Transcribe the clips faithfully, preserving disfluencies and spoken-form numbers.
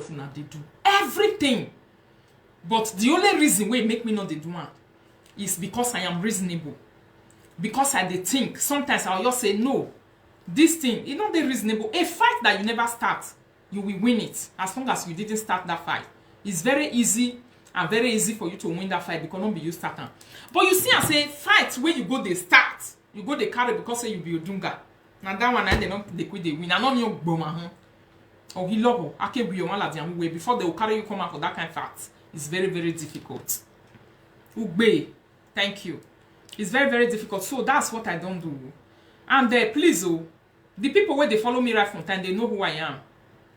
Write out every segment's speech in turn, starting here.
una dey do everything. But the only reason wey make me no dey do am is because I am reasonable. Because I dey think, sometimes I'll just say, "No, this thing, e no dey reasonable." A fight that you never start, you will win it as long as you didn't start that fight. It's very easy and very easy for you to win that fight because no be you start am. But you see am say fight wey you go dey start, you go dey carry because say you be Odunga. Na that one na dem no dey quick dey win. I no know gboma, huh? Or he logo, I can be your one like the way before they will carry you come out for that kind of fact. It's very, very difficult. Ugbe, thank you. It's very, very difficult. So that's what I don't do. And uh, please, oh, the people where they follow me right from time, they know who I am.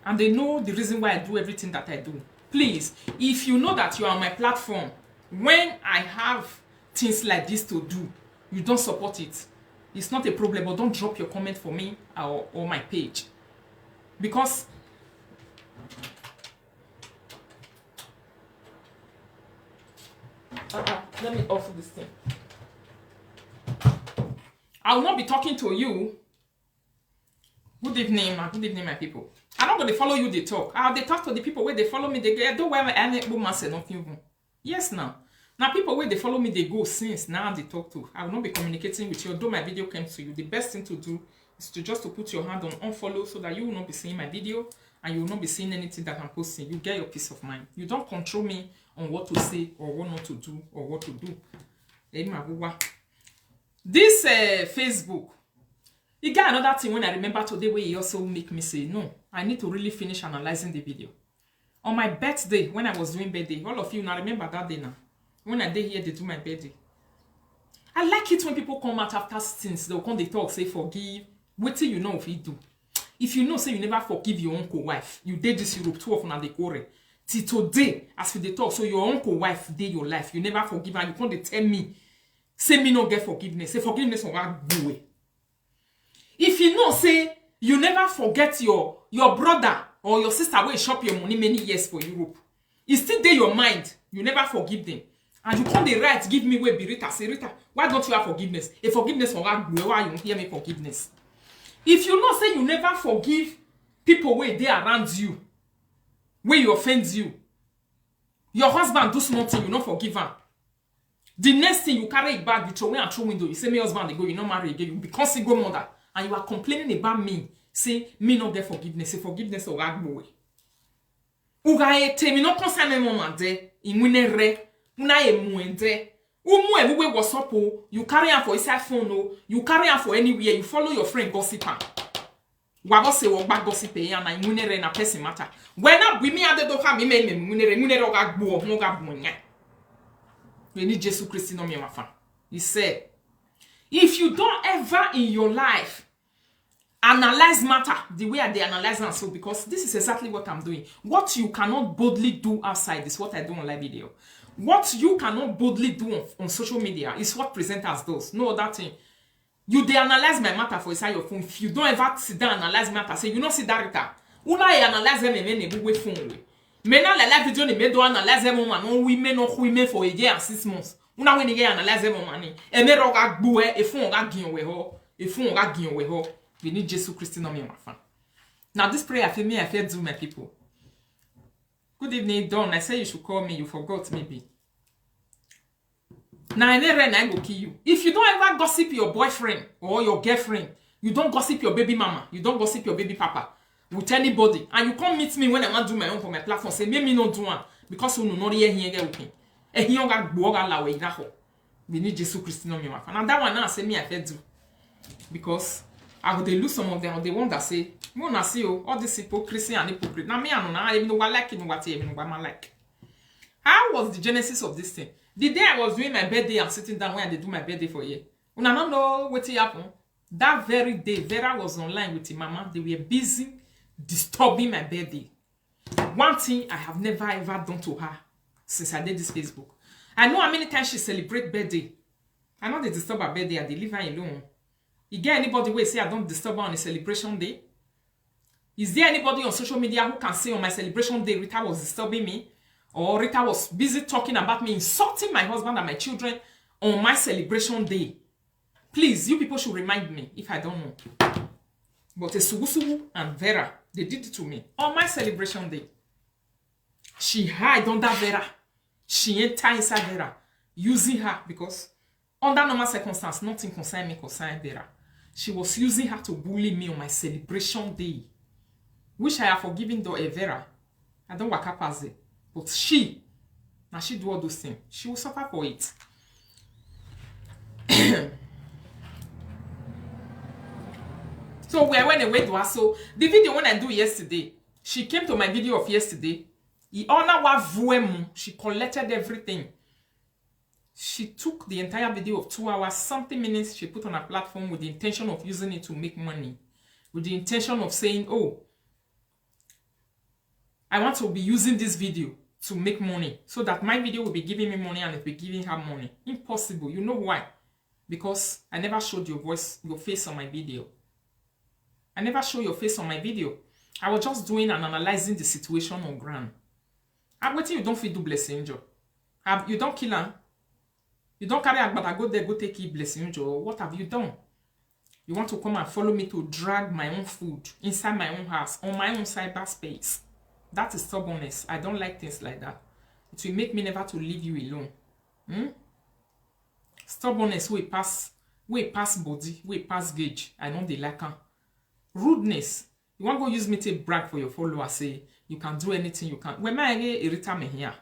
And they know the reason why I do everything that I do. Please, if you know that you are on my platform, when I have things like this to do, you don't support it, it's not a problem, but don't drop your comment for me or, or my page. Because uh-uh, let me off this thing. I will not be talking to you. Good evening, ma. Good evening, my people. I don't go to follow you, they talk. I they talk to the people where they follow me. They get do where I make boom myself, not even. Yes, now. Now, people where they follow me, they go since now they talk to. I will not be communicating with you, although my video came to you. The best thing to do is to just to put your hand on unfollow so that you will not be seeing my video and you will not be seeing anything that I'm posting. You get your peace of mind. You don't control me on what to say or what not to do or what to do. Hey, my boo. This uh, Facebook, e get another thing when I remember today where he also make me say, "No, I need to really finish analyzing the video." On my birthday, when I was doing birthday, all of you now remember that day now. When I dey here, they do my birthday. I like it when people come out after things, they'll come, they talk, say, "Forgive." Wait till you know if you do. If you know, say you never forgive your uncle wife, you did this Europe, two of una dey quarrel. Till today, as we dey talk, so your uncle wife dey your life, you never forgive her, you come dey tell me, say me no get forgiveness, say forgiveness for what go away. If you know, say you never forget your your brother or your sister wey chop your money many years for Europe, e still dey your mind, you never forgive them. And you come dey write give me wey be Rita, say, "Rita, why don't you have forgiveness?" A forgiveness for what go away, why you hear me forgiveness? If you know, say you never forgive people wey dey around you, wey you offend you, your husband do small thing, you no forgive am. The next thing, you carry it back, you throw away and throw window. You say, "Me husband, they go, you no marry again." You become single mother, and you are complaining about me. Say me no get forgiveness. Say forgiveness or God boy. Uga e temi no concern me mama de. Imune re. Una e muende. Umu e we WhatsApp o. You carry am for inside phone o. You carry am for anywhere. You follow your friend gossip am. Wabo se wo gba gossip e ya na imune re na person matter. When I be me ade do ka mi me me imune re, imune re o ga gbo, no ga gbo nya. We need Jesus Christ no me mafa. He said, if you don't ever in your life analyze matter the way I dey analyze am so, because this is exactly what I'm doing. What you cannot boldly do outside is what I do on live video. What you cannot boldly do on, on social media is what presenters does. No other thing. You dey analyze my matter for inside your phone. If you don't ever sit down analyze matter, say you no see that Rita. Una e analyze them and then they go phone away. Me na la live video ni me do analyze them woman, no women, no women for a year and six months. Una when they analyze them woman ni. E me ro ga gbo e, e phone ga gin we ho. E phone ga gin we ho. We need Jesus Christ no me my fan. Now this prayer for me, I feel do my people. Good evening, Don. I say you should call me. You forgot maybe. Na any rain I go kill you. If you don't ever gossip your boyfriend or your girlfriend, you don't gossip your baby mama, you don't gossip your baby papa with anybody, and you come meet me when I want do my own for my platform, say, "Me me no do one," because you no hear here get open. E here ga gbo ga lawe ina ho. We need Jesus Christ no me ma. And that one now say me I fit do. Because I go dey lose some of them, they wonder say, "Mo na see, oh, all this hypocrisy and hypocrite." Now me I know now, I even know what like, you know what I even know what I like. How was the genesis of this thing? The day I was doing my birthday and sitting down when I dey do my birthday for here, una no know wetin happen. That very day, Vera was online with him mama. They were busy disturbing my birthday. One thing I have never ever done to her since I did this Facebook. I know how many times she celebrate birthday. I know they disturb her birthday, I dey leave her alone. You get anybody wey say I don't disturb her on a celebration day? Is there anybody on social media who can say on my celebration day Rita was disturbing me? Or Rita was busy talking about me, insulting my husband and my children on my celebration day? Please, you people should remind me if I don't know. But Esugusugu and Vera, they did it to me on my celebration day. She hide under Vera. She enter inside Vera, using her because under normal circumstance, nothing concern me, concern Vera. She was using her to bully me on my celebration day, which I have forgiven the eh, Vera. I don't waka pass it. But she, now she do all those things. She will suffer for it. So we went away to her. So the video when I do yesterday, she came to my video of yesterday. He honor wa vuemu. She collected everything. She took the entire video of two hours, something minutes she put on her platform with the intention of using it to make money, with the intention of saying, "Oh, I want to be using this video to make money so that my video will be giving me money and it will be giving her money." Impossible. You know why? Because I never showed your voice, your face on my video. I never show your face on my video. I was just doing and analyzing the situation on ground. And wetin you don fit do Blessing Angel? Have you don kill am? You don carry agbada go there, go take kill Blessing Angel? What have you done? You want to come and follow me to drag my own food inside my own house, on my own cyberspace. That is stubbornness. I don't like things like that. It will make me never to leave you alone. Hmm? Stubbornness wey pass, wey pass body, wey pass gauge. I no dey like am. Rudeness. You wan go use me take brag for your followers say you can do anything you can. When my age Rita me here.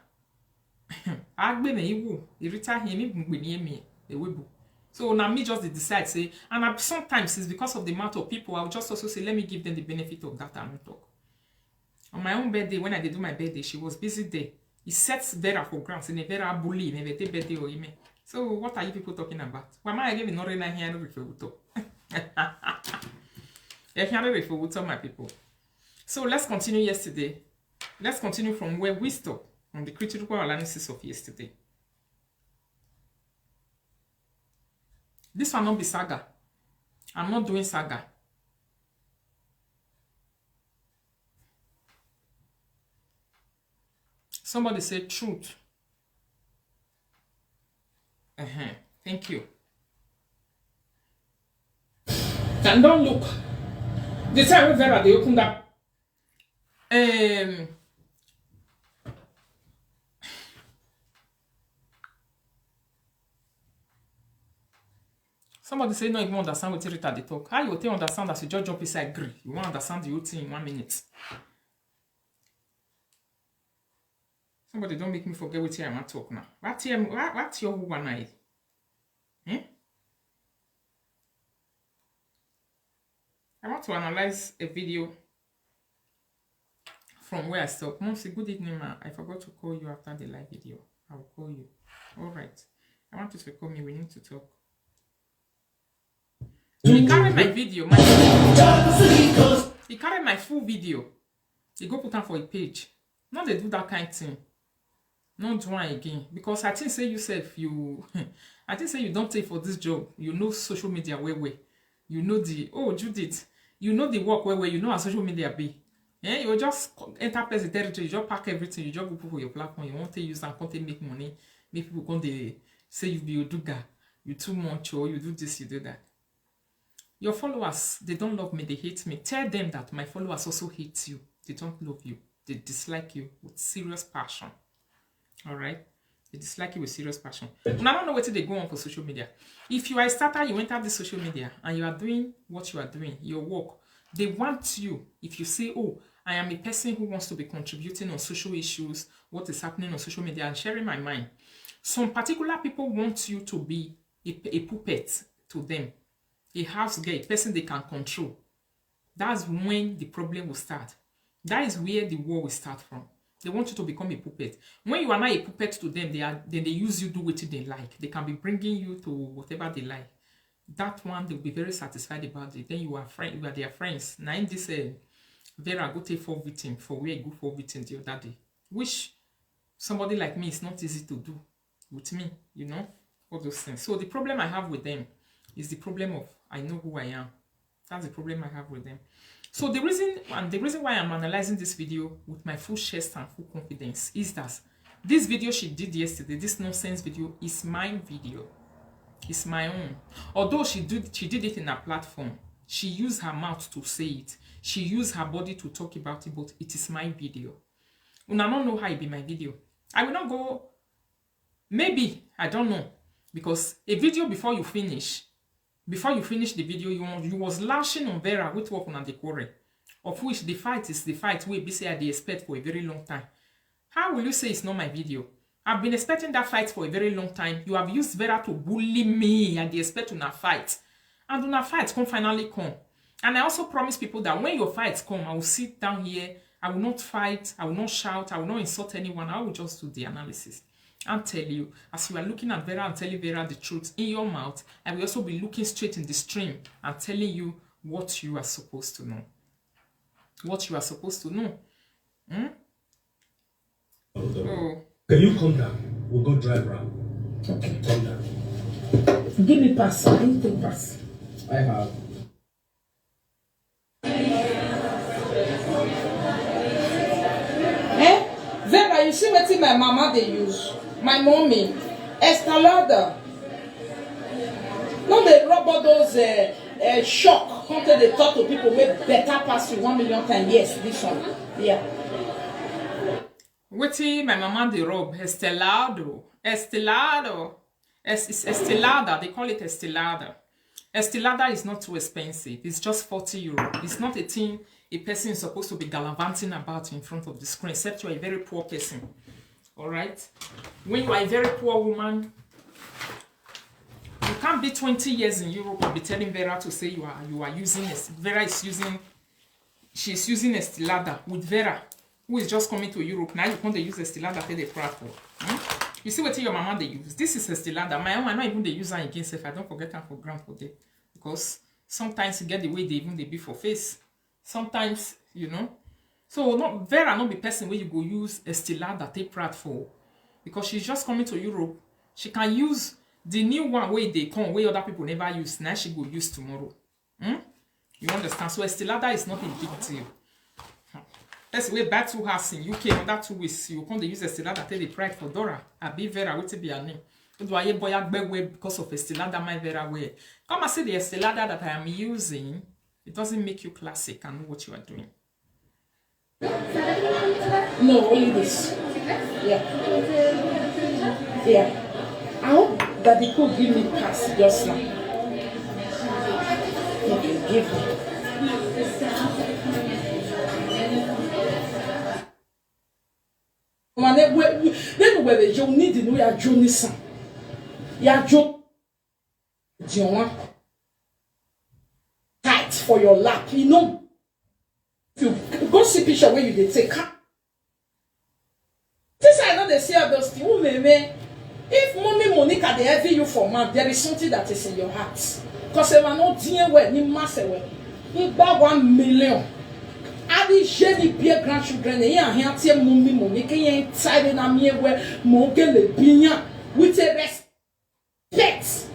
Agbe me iwu, Rita here me gbe me me ewebu. So now me just dey decide say, and I, sometimes it's because of the amount of people. I'll just also say, let me give them the benefit of that and talk. On my own birthday, when I did do my birthday, she was busy there. He sets Vera for ground, and Vera bully, and they birthday or email. So what are you people talking about? Why am I giving no rena here for uto? Here for uto, my people. So let's continue yesterday. Let's continue from where we stop on the critical analysis of yesterday. This one not be saga. I'm not doing saga. Somebody say truth. Uh-huh. Thank you. And don't look. The time we Vera they open that. Um, somebody say no even understand what Rita they talk. How you take understand that you just jump inside gree? You won't understand the whole thing in one minute. Somebody don't make me forget what I want talk now. What your what, what your who one eye? Eh? I want to analyze a video from where I stop. Monsi, good evening, ma. I forgot to call you after the live video. I will call you. All right. I want you to call me. We need to talk. He carry my video. My he carry my full video. He go put am for a page. No dey do that kind thing. No do one again because I think say yourself you I think say you don't take for this job. You know social media well well. You know the oh Judith, you know the work well well. You know how social media be. Eh, you just enter person territory, you just pack everything, you just go put for your platform. You want to use and come take make money, make people come they say you be Oduga, you too much or you do this, you do that. Your followers, they don't love me, they hate me. Tell them that my followers also hate you. They don't love you. They dislike you with serious passion. All right? They dislike you with serious passion. And I don't know what they go on for social media. If you are a starter, you enter the social media and you are doing what you are doing, your work. They want you. If you say, oh, I am a person who wants to be contributing on social issues, what is happening on social media, and sharing my mind. Some particular people want you to be a, a puppet to them, a house girl, a person they can control. That's when the problem will start. That is where the war will start from. They want you to become a puppet. When you are not a puppet to them, they are then they use you do what they like. They can be bringing you to whatever they like. That one they'll be very satisfied about it. Then you are friend, you are their friends. Now in this uh, Vera go take four victim for where you go four victim the other day, which somebody like me is not easy to do with me, you know, all those things. So the problem I have with them is the problem of I know who I am. That's the problem I have with them. So the reason and the reason why I'm analyzing this video with my full chest and full confidence is that this video she did yesterday, this nonsense video, is my video. It's my own. Although she did she did it in her platform, she used her mouth to say it. She used her body to talk about it, but it is my video. Una no know how e be my video. I will not go, maybe, I don't know, because a video before you finish, before you finish the video, you, you was lashing on Vera with work on the quarrel, of which the fight is the fight wey be say I dey expect for a very long time. How will you say it's not my video? I've been expecting that fight for a very long time. You have used Vera to bully me and dey expect una fight. And una fight come finally come. And I also promise people that when your fights come, I will sit down here. I will not fight. I will not shout. I will not insult anyone. I will just do the analysis and tell you, as you are looking at Vera and telling Vera the truth in your mouth, I will also be looking straight in the stream and telling you what you are supposed to know. What you are supposed to know. Hmm? Oh. Can you come down? We'll go drive around. Okay. Come down. Give me pass. Anything pass. I have. Eh? Vera, you see wetin my mama dey use? My mommy. Estalada. No dey rub all those uh, uh, shock. Come tell dey talk to people wey better pass you one million times. Yes, this one. Yeah. Wetin my mama dey rub? Estelado. Estelado. Es, it's Estelada. They call it Estelada. Estelada is not too expensive. It's just forty euro. It's not a thing a person is supposed to be gallivanting about in front of the screen, except you are a very poor person. All right? When you are a very poor woman, you can't be twenty years in Europe and be telling Vera to say you are you are using it. Vera is using she's using Estilada with Vera, who is just coming to Europe. Now you come dey use Estilada take dey proud for. Hmm? You see wetin your mama dey use. This is Estilada. My own, I no even dey use am again sef. I don forget am for ground for there. Because sometimes you get the way they even dey be for face. Sometimes, you know. So no, Vera no be person wey you go use Estilada take proud for. Because she's just coming to Europe. She can use the new one wey dey come, wey other people never use. Now she go use tomorrow. Hmm? You understand? So Estilada is not a big deal. Hmm. Person wey buy two house in U K under two weeks, you come dey use Estilada take dey pride for Dora. Abi Vera, wetin be her name? Oduaye Boya Gbegbe because of Estilada, my Vera wear. Come and see the Estilada that I am using. It doesn't make you classic and know what you are doing. No, only this. Yeah. Yeah. I hope that they could give me pass just now. Okay, give me. Mane we then we be you need no ya Jonison. Ya Jo Dion. Tight for your lap. You know, if you go see picture where you dey take. This I know they see all those things. Who may may if mommy Monica they heavy you for mouth, there is something that is in your heart. Because if I know dear well, ni mass well. About one million. I be Jenny beer grandchildren, and here I hear mommy Monica and tired and I'm here where Mogele Binya with a rest. Pets.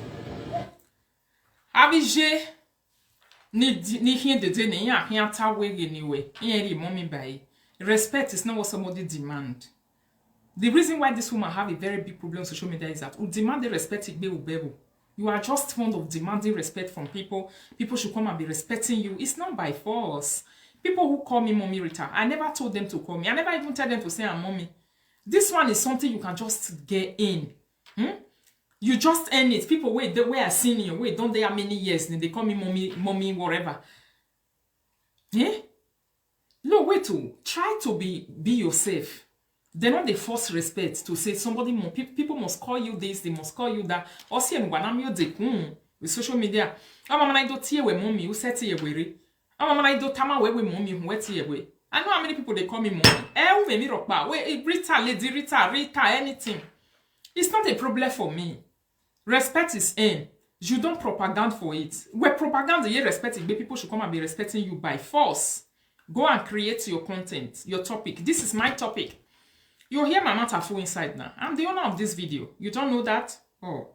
Abije ni di- ni hien dede ni ya hien ta wege ni we. Hien ri mommy by. Respect is not what somebody demand. The reason why this woman have a very big problem on social media is that you demand the respect igbe ubebo. You are just fond of demanding respect from people. People should come and be respecting you. It's not by force. People who call me Mommy Rita, I never told them to call me. I never even tell them to say I'm Mommy. This one is something you can just get in. Hmm? You just earn it. People wait, they where I seen you, wait, don't they have many years? Then they call me Mommy, Mommy, whatever. Eh? No, wait to try to be be yourself. They're not the force respect to say somebody more. People must call you this, they must call you that. Or see and one am your dick with social media. I'm gonna do tear with mommy, who said tear with it. I'm gonna do tama with mommy, who wet tear with. I know how many people they call me mommy. Eh, who made me rock bar? Wait, eh, Rita, Lady Rita, Rita, anything. It's not a problem for me. Respect is in. You don't propaganda for it. Where propaganda, you respect it, but people should come and be respecting you by force. Go and create your content, your topic. This is my topic. You hear my matter full inside now. I'm the owner of this video. You don't know that? Oh,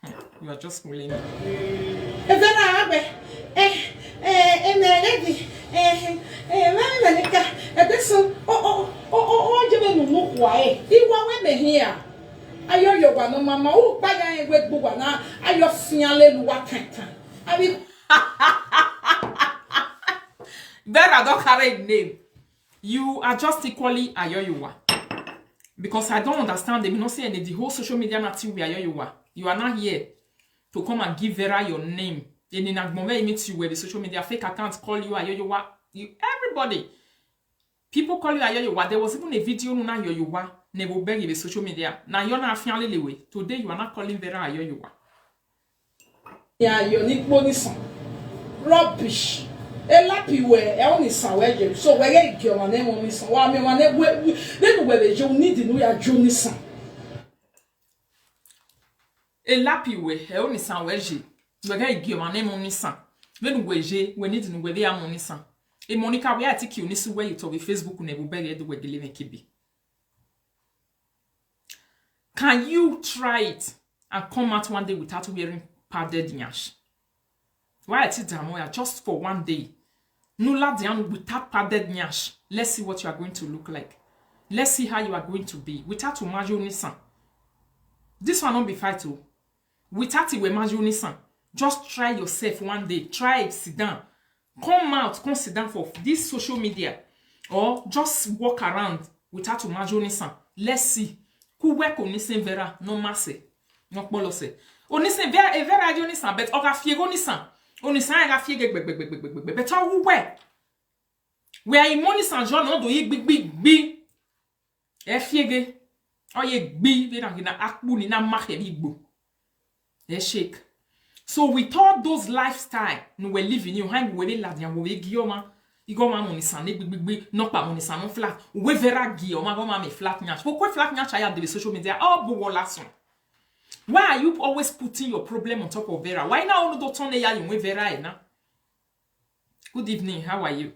hmm, you are just fooling me. Ezena abe, eh, eh, eh, na ready, eh, eh, mami manika, eh, this one, oh, oh, oh, oh, oh, you may move why? You want me here? Ayo yo wa no mama, oh, pa ya egbe gbogbo na, ayo fian le lu wa kankan. Abi Vera don carry im name. You are just equally Ayoyuwa. Because I don't understand. They will not say any the whole social media nothing we are you are. You are not here to come and give Vera your name. Any nagbonve meet you where the social media fake account call you Ayoyowa. You everybody. People call you Ayoyowa. There was even a video nuna Ayoyowa. Nebo beg the social media. Now you're not finally way. Today you are not calling Vera Ayoyowa. Ya yo ni kpo ni san. Rubbish. Elapi we e oni san we je. So we ye gi oma ne mo ni san. Wa mi wa ne we ne we be je ni di nu ya jo ni san. Elapi we e oni san we je. We ga igi oma ne mo ni san. Venu we je we ni di nu we be ya mo ni san. E Monica we a ti ki oni su we to be Facebook ne bu be do we gele me kibi. Can you try it and come out one day without wearing padded nyash? Why I did that just for one day? No ladian without padded nyash. Let's see what you are going to look like. Let's see how you are going to be without umajo nisan. This one not be fight o. Without iwe majo nisan. Just try yourself one day. Try it, sit down. Come out, come sit down for this social media, or just walk around without umajo nisan. Let's see. Ku we ko nisan Vera no mase, no polo se. O nisan Vera, e Vera jo nisan, but oga fiego nisan. O nisan ga fiege gbe gbe gbe gbe gbe gbe. But o we. We are in money san jo no do yi gbi gbi gbi. E fiege. O ye gbi be na na akpu ni na make bi gbo. E shake. So with all those lifestyle no we living you hang we be ladian we gi oma. Igo ma mo ni san ni gbigbigbi, no pa mo ni san no flat. We Vera gi oma go ma me flat nyash. But kwe flat nyash I am the social media. Oh, but what last one? Why are you always putting your problem on top of Vera? Why now no do turn ya you we Vera e na? Good evening, how are you?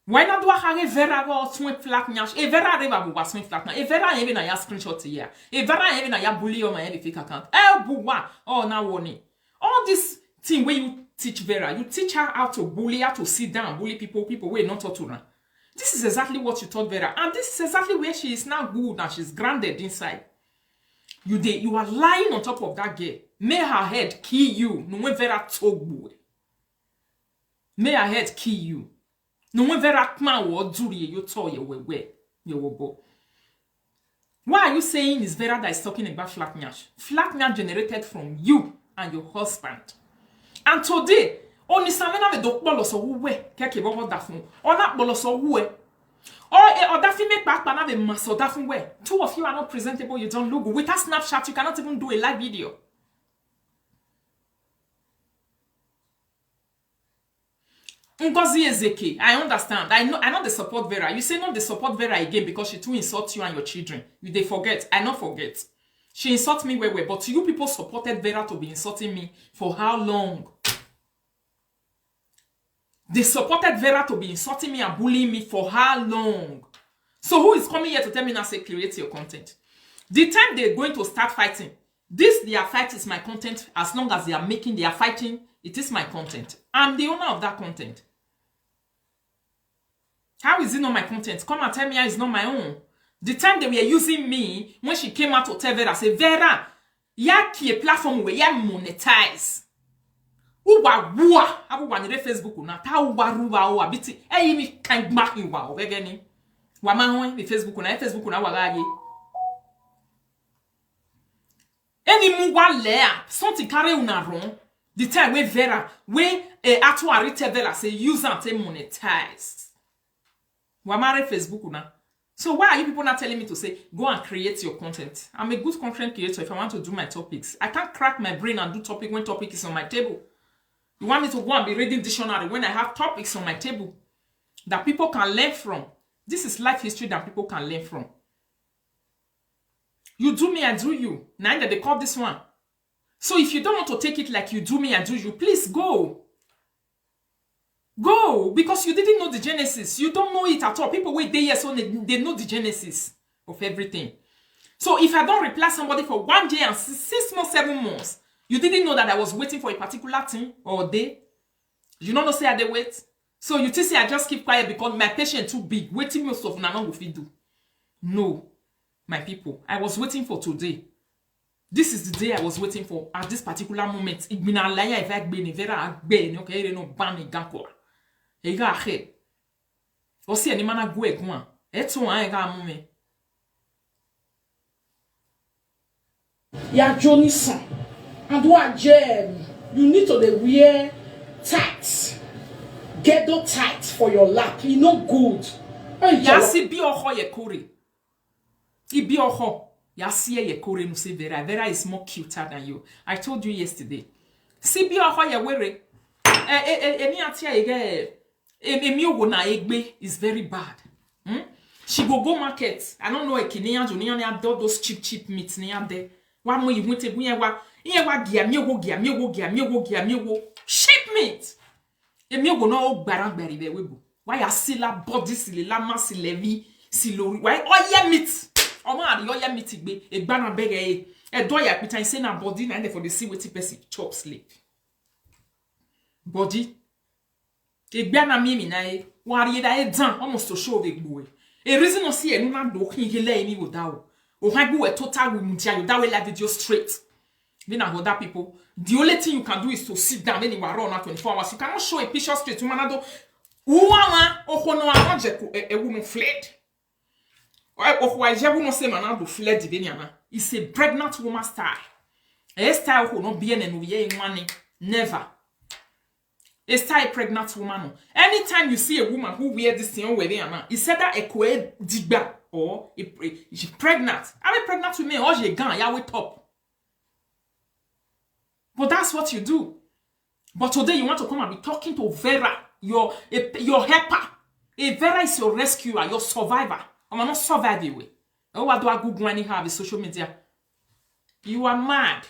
Why not do a hare Vera go swim flat nyash? E Vera reba bu wa swim flat na. E Vera ebe na ya screenshot here. E Vera ebe na ya bully oma ebe fake account. E bu wa. Oh, na warning. All this thing where you teach Vera, you teach her how to bully, how to sit down, bully people, people where not taught to run. This is exactly what you taught Vera, and this is exactly where she is now good and she's grounded inside. You dey, you are lying on top of that girl. May her head kill you. No when Vera talk boy. May her head kill you. No when Vera kma wo duri you to ye we we ye wo bo. Why are you saying it's Vera that is talking about flat nyash? Flat nyash generated from you and your husband. And today, oni samena me do polo so we keke bo da fun. Ona polo so we. O e o da fi me pa pa na be maso da fun we. Two of you are not presentable. You don't look good. With a Snapchat, you cannot even do a live video. Ngozi Ezeke, I understand. I know I know they support Vera. You say no, they support Vera again because she too insult you and your children. You they forget. I not forget. She insult me well, well, but you people supported Vera to be insulting me for how long? They supported Vera to be insulting me and bullying me for how long? So who is coming here to tell me now say create your content? The time they're going to start fighting, this their fight is my content. As long as they are making their fighting, it is my content. I'm the owner of that content. How is it not my content? Come and tell me how it's not my own. The time they were using me, when she came out to tell Vera, say, Vera, ya ki a platform where ya monetize. Uwa wua, abu wa nire Facebook na, ta uwa ruwa uwa biti, e yi mi kan gba iwa o gege ni. Wa ma hon mi Facebook na, e Facebook na wa ga ye. Any mu wa lea, something carry una run. The time we Vera, we eh, atu arite Vera say use am take monetize. Wa mare Facebook na. So why are you people not telling me to say go and create your content? I'm a good content creator if I want to do my topics. I can't crack my brain and do topic when topic is on my table. You want me to go and be reading dictionary when I have topics on my table that people can learn from? This is life history that people can learn from. You do me, I do you. Now that they call this one. So if you don't want to take it like you do me, I do you, please go. Go, because you didn't know the genesis. You don't know it at all. People wait there, so they, they know the genesis of everything. So if I don't reply somebody for one day and six months, seven months, you didn't know that I was waiting for a particular thing or day. You don't know say I dey wait. So you think say I just keep quiet because my patience too big. Waiting most of una no go fit do. No, my people, I was waiting for today. This is the day I was waiting for at this particular moment. Igbina laya eva gbe ni Vera agbe ni okay ere no ba mi gan ko. E ga he. O si eni mana gu egun a. E tun an e ga mu mi. Yajo nisan. And what, um, you need to dey wear tight, ghetto tight for your lap. E no good. Hey, Ya si bi oho ye kore. Ibi oho. Ya si ye kore no se Vera. Vera is more cuter than you. I told you yesterday. Si bi oho ye were. Eh, eh, eh, emi atia ege. Emi ogo na egbe is very bad. Hmm? She go go market. I don't know, ekini ya joni ya do those cheap, cheap meat ni ya de. Wa mo yi won te gun ye wa. Iye wa gia mi ogo, gia mi ogo, gia mi ogo, gia mi ogo. Cheap meat. Emi ogo no gbara gbari be webo. Wa ya si la body, si le lama, si levi, si lori. Wa oye meat. Omo ari oye meat igbe. Egba na bere e. E do ya pita say na body na dey for the see wetin person chop sleep. Body. Egbe na mi mi na e. Wa ri da e dan. Almost to show the boy. E reason no si e no na do kin hele e ni wo da o. O ha gbe we total we mu dia yo da we live video straight. Then I other people. The only thing you can do is to sit down. Then you are run out twenty-four hours. You cannot show a picture straight. Woman, I don't. Uwa, oho no, I want je ku e, e woman fled. Oho, I je woman say man do fled the Beniana. It's a pregnant woman style. A style who no be any no ye money. Never. A style pregnant woman. No. Anytime you see a woman who wear this thing, wear it, it's either a kwe digba or a, a, she's pregnant. I'm a pregnant woman or she gan, yeah, we top. But that's what you do. But today you want to come and be talking to Vera, your a, your helper. A Vera is your rescuer, your survivor. I'm not survive away. Oh, what do I Google anyhow with social media? You are mad.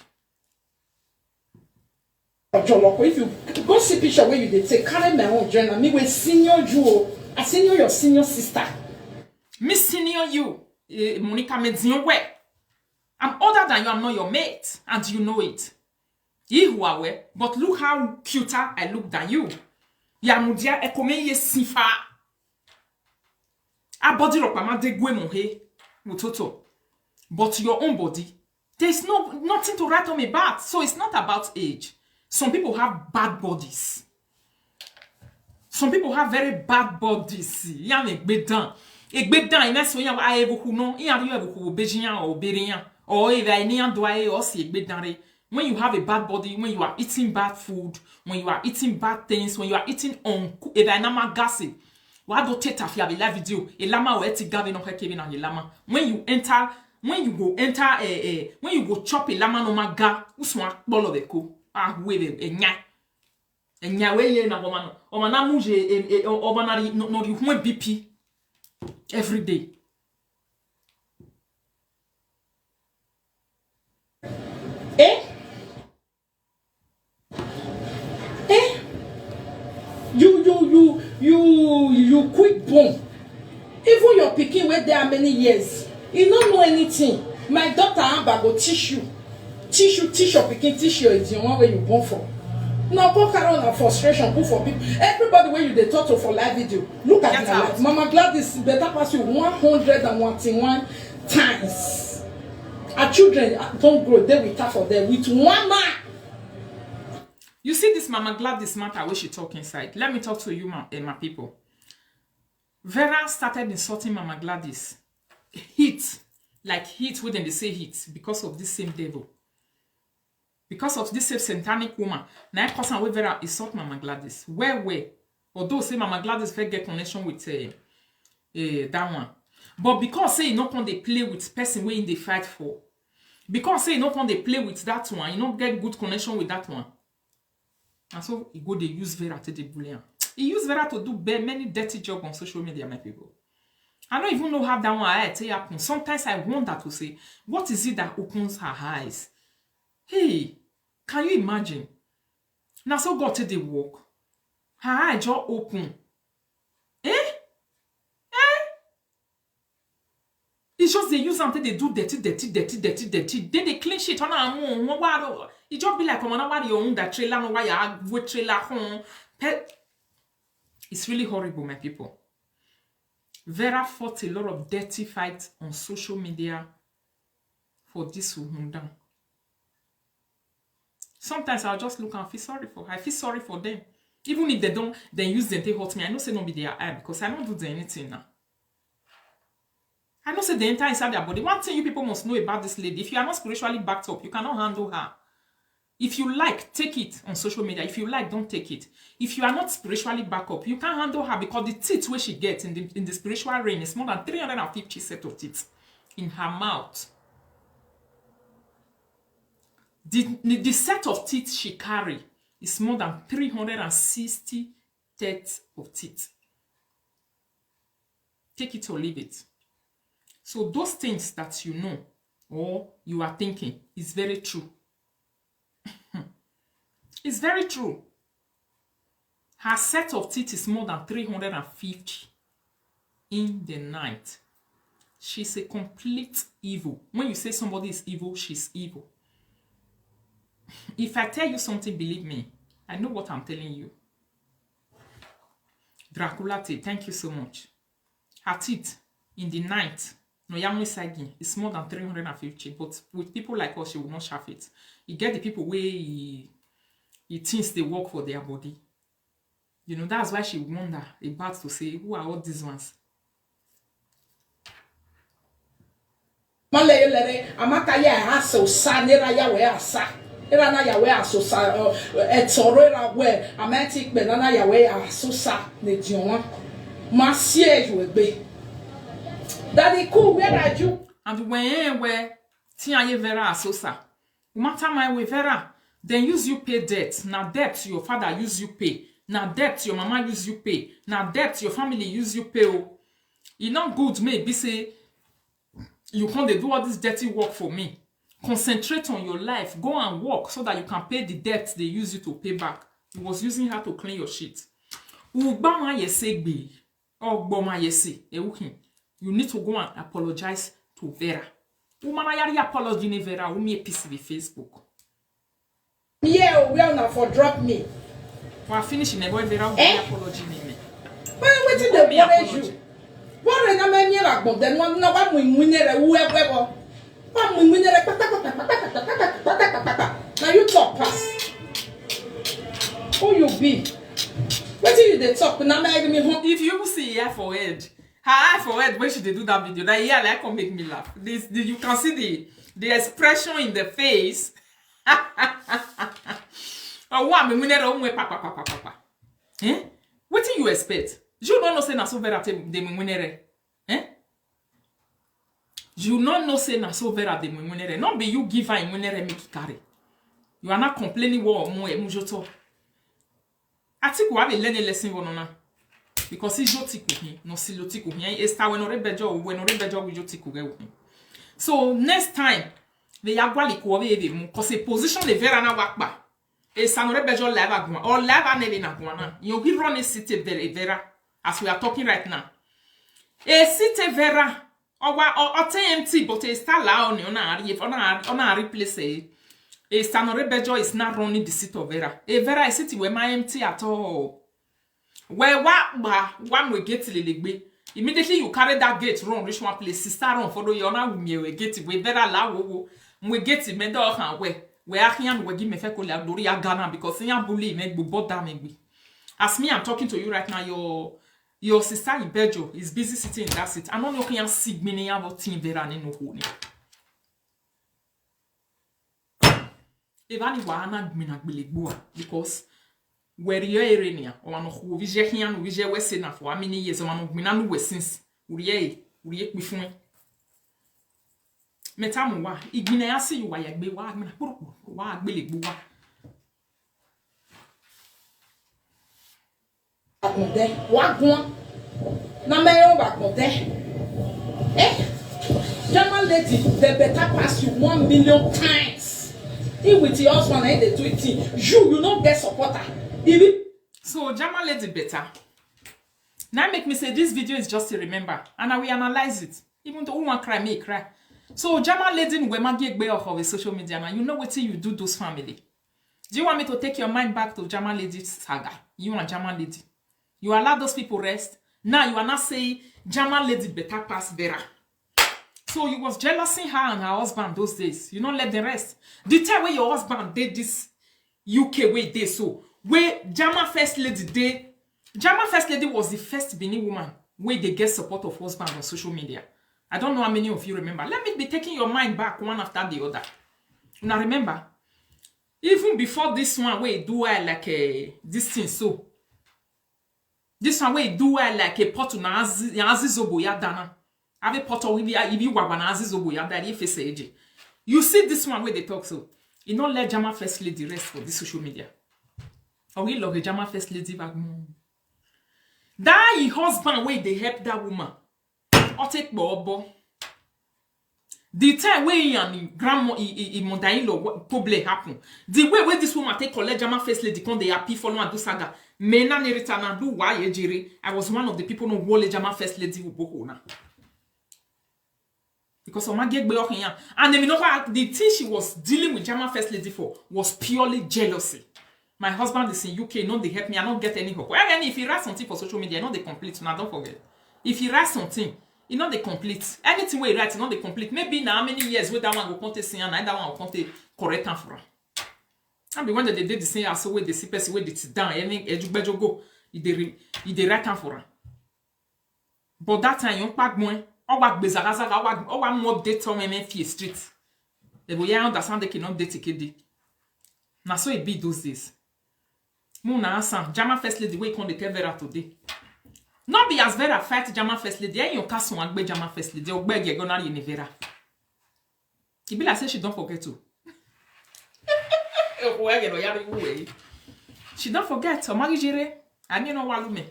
Ojoloko, if you go see picture where you dey take, carry my own join. Me wey senior you o. I senior your senior sister. Me senior you, eh, Monica Medzinwe. I'm older than you, I'm not your mate, and you know it. Ihuawe, but look how cuter I look than you. Yamudia ekome ye sifa. A body rock mama de gwe mo he. Mutoto. But your own body, there's no nothing to write home about. So it's not about age. Some people have bad bodies. Some people have very bad bodies. Ya me gbe dan. E gbe dan ina so ya wa ebu ku no. Ya ri ebu ku obeji ya o bere ya. O e va ni ya do aye o si e gbe dan re. When you have a bad body, when you are eating bad food, when you are eating bad things, when you are eating on e va na magasi. Wa do teta fi abi live video. E lama o e ti gave no keke na e lama. When you enter, when you go enter eh, eh, when you go chop e lama no maga, uswa kpolo be ko. Ah, we be enya. Enya we ye na woman. O mana mu je e, e, o mana ri no, no ri hwe B P every day. Eh? Eh? You, you, you, you, you quick born. Even your pikin wey dey how many years? E no know anything. My daughter Amba go teach you. Teach you, teach your pikin, teach your the one wey you born for. No go carry on a frustration, put for people. Everybody wey you dey talk to for live video, look at their life. Mama Gladys better pass you one hundred and one times. Her children don grow, dey with her for there with one man. You see this Mama Gladys matter wey she talk inside. Let me talk to you, ma, eh, my people. Vera started insulting Mama Gladys. Heat, like heat wey dem dey say heat because of this same devil. Because of this same satanic woman. Na e cause am wey Vera insult Mama Gladys. Well, well. Although say Mama Gladys fit get connection with eh, eh, that one. But because say e no come dey play with person wey e dey fight for. Because say e no come dey play with that one, e no get good connection with that one. And so e go dey use Vera to dey bully am. E use Vera to do be- many dirty job on social media, my people. I don't even know how that one I take happen. Sometimes I wonder to say, what is it that opens her eyes? Hey, can you imagine? Na so God take dey work. Her eye just open. Eh? Eh? E just dey use am take dey do dirty, dirty, dirty, dirty, dirty. Then dey clean shit. Ona amu won wa ro. E just be like omo na wa your own that trailer no wa ya we trailer hon. Pe- It's really horrible, my people. Vera fought a lot of dirty fights on social media for this woman down. Sometimes I'll just look and feel sorry for her. I feel sorry for them. Even if they don't, they use them, they hurt me. I know say no be their eye because I don't do them anything now. I know say they enter inside their body. One thing you people must know about this lady, if you are not spiritually backed up, you cannot handle her. If you like, take it on social media. If you like, don't take it. If you are not spiritually backed up, you can't handle her, because the teeth where she gets in the, in the spiritual realm is more than three hundred and fifty set of teeth in her mouth. The, the, the set of teeth she carry is more than three hundred and sixty sets of teeth. Take it or leave it. So those things that you know or you are thinking is very true. It's very true. Her set of teeth is more than three hundred and fifty in the night. She's a complete evil. When you say somebody is evil, she's evil. If I tell you something, believe me, I know what I'm telling you. Dracula T, thank you so much. Her teeth in the night, no, Yami Sagin, it's more than three hundred and fifty, but with people like us, she will not share it. You get the people where he, he thinks they work for their body. You know, that's why she wonder about to say, who are all these ones? Male lere, amaka ya aso sa, nera ya we asa. Era na ya we aso sa, etoro era we, ameti pe na na ya we aso sa, ne dionwa. Ma sie you egbe. Daddy cool, where are you? And when we, ti aye Vera aso sa. No matter my way, Vera, then use you pay debt. Now debt your father use you pay. Now debt your mama use you pay. Now debt your family use you pay. Oh, e not good, maybe say you come dey do all this dirty work for me. Concentrate on your life. Go and work so that you can pay the debt they use you to pay back. He was using her to clean your shit. Ugbama yesegbe. Ogboma yese. Eukin. You need to go and apologize to Vera. Umana yari apology ni Vera. Umi episi be Facebook. Yeah, oh, where una for drop me? Wa finish in a boy Vera will Eh? apology me. Why wetin dey Omi worry apology. you? Worry na me nyela gbon, then one na wa mu mu nere, u e we bo. Wa mu mu nere, pa, pa, pa. Now you talk pass. Who you be? Wetin you dey talk? Na me me home. If you see her forehead, her eye forehead when she dey do that video, that yeah, like come make me laugh. This, the, you can see the the expression in the face. Oh, wa mi munere, oh, mwe pa, pa, pa, pa, pa, pa. Eh? Wetin you expect? You don't know say na so Vera te de munere. Eh? You no know say na so Vera de munere. No be you give her munere make e carry. You are not complaining what mu e mujoto. Atiku have a learn a lesson one na. Because he's your tiku hin, no silo tiku hin. Esta we no rebejo, we no rebejo with your tiku ge hin. So next time, the yagwali ko be be mu, 'cause a position the Vera na wakpa. Esta no rebejo live agwa, or live a neve na gwana. You be run a city Vera, Vera, as we are talking right now. A city Vera, or wa, or, or T M T, but a star la on, on a, on a, on a replace. A star no rebejo is not running the city of Vera. A Vera a city where my empty at all. Where wa, wa, one way gate lilegbe. Immediately you carry that gate, run, reach one place, sister run, follow you, on a gate, we Vera la wo, we gate, me do can we, we are here, we give me fe ko la, dori ya Ghana, because ya bully, me gbo boda me gbe. As me, I'm talking to you right now, your, your sister Ibejo is busy sitting in that seat. I don't know can see me about Team Vera ni no ho ni. Eva ni wa na gmi na gbele gbo a, because where you are area ni, o ma no ho, vije hian, vije we se na for how many years, o ma no gmi na no we since. Uri e, uri e kpi fun e. Meta mo wa, igbina ya si you wa ya gbe wa, gmi na kporo kporo, wa gbele gbo wa. Akunde, wa gun. Na me o ba kunde. Eh? German lady, they better pass you one million times. He with your husband, eh, they do it thing. You, you no get supporter. If it So German lady better. Now make me say this video is just to remember, and I will analyze it. Even though who want cry, me cry. So German lady, we ma get gbe off of a social media now. You know what you do those family. Do you want me to take your mind back to German lady saga? You and German lady. You allow those people rest. Now you are not saying German lady better pass Vera. So you was jealousing her and her husband those days. You not let them rest. The time where your husband did this U K way day so, where German first lady day, German first lady was the first Benin woman where they get support of husband on social media. I don't know how many of you remember. Let me be taking your mind back one after the other. Now remember, even before this one, where do I like uh, this thing so? This one where do I like a pot na azizobo ya dana. Have a pot of ibi ibi wagwa na azizobo ya dana if it's a. You see this one where they talk so. You not let Jama first lady rest for this social media. Or we love a Jama first lady back. That your husband where they help that woman. Or take bobo. The time wey he and him grandma, he, he, he mother-in-law wa- problem happen, the way wey this woman take collect German first lady come dey happy follow and do saga, me na narrator na do why ejere. I was one of the people no wole German first lady who boko na. Because Oma get gbe okin yan. And then you know what? The thing she was dealing with German first lady for was purely jealousy. My husband is in U K, no dey help me, I don't get any help. Well, then if you write something for social media, no dey complete, now don't forget. If you write something, you know they complete. Anything we write, you know they complete. Maybe now how many years with that one go come take see and that one go come take correct am for am. And be when they did the same as wey they see person wey they sit down, any edubejo go, you dey re- you dey write am for am. But that time you pack money, owa gbe zagazaga, owa owa mo update on M F street. They go yeah understand they cannot date kede. Na so e be those days. Mo na answer German first lady wey come dey tell Vera today. No be as Vera fight German first lady, eh, your cousin wan gbe German first lady, ogbege go na ni Vera. E be like say she don't forget to. Ogbege no yari uwe. She don't forget, Omari Jere. I mean, no walume.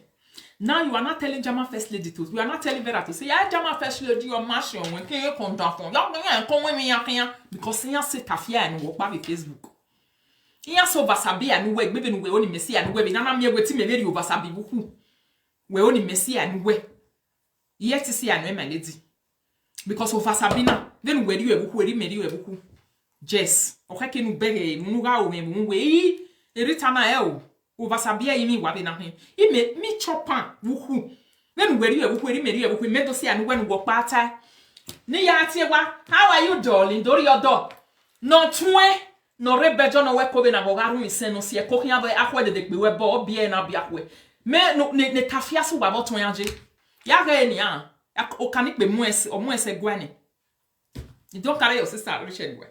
Now you are not telling German first lady to. You are not telling Vera to say, yeah, German first lady, your mash your when can you come down from? Y'all can come with me, y'all can. Because you say tafia and walk by the Facebook. Iya so vasabi anu we gbebe nu we oni mesi anu we bi nana mi we ti me very over sabi buku. We oni mesi anu we. Iye ti si anu e my lady. Because over sabi na, then we ri we buku, we ri me ri we buku. Yes. Oke ke nu bere, nu ga o me mu we. Eri tama e o. Over sabi e mi wa be na hin. I me mi chopan buku. Then we ri we buku, we ri me ri we buku. Me do si anu we nu wo pata. Ni ya ti e wa. How are you, darling? Dori your door. No tue. No re bejo no we kobe na go garu mi sen no si e ko kiyan be akwe de de pe we bo bi e na bi akwe. Me no ne ne tafia su wa bo ton ya je. Ya ga e ni a. O kani pe mu ese o mu ese gwa ni. You don't carry your sister rich anywhere.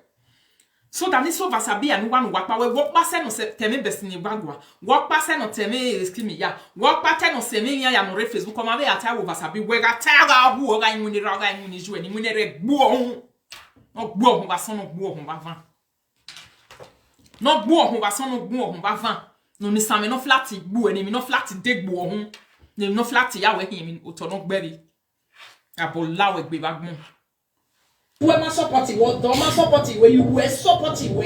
So that this over sabi and one wakpa we walk pass no se teme best ni bagwa. Walk pass no teme eskimi ya. Walk pass no se me ya ya no re Facebook come be ata over sabi we ga ta ga hu o ga inuni ra ga inuni ju e ni mu ne re gbo ohun. No gbo ohun ba son no gbo ohun ba van. No gbo ohun ba son no gbo ohun ba van. No ni same no flat gbo e ni mi no flat de gbo ohun. Ni no flat ya we hin mi o to no gberi. Abo lawe gbe ba gbon. We ma support iwe do ma support iwe you we support iwe.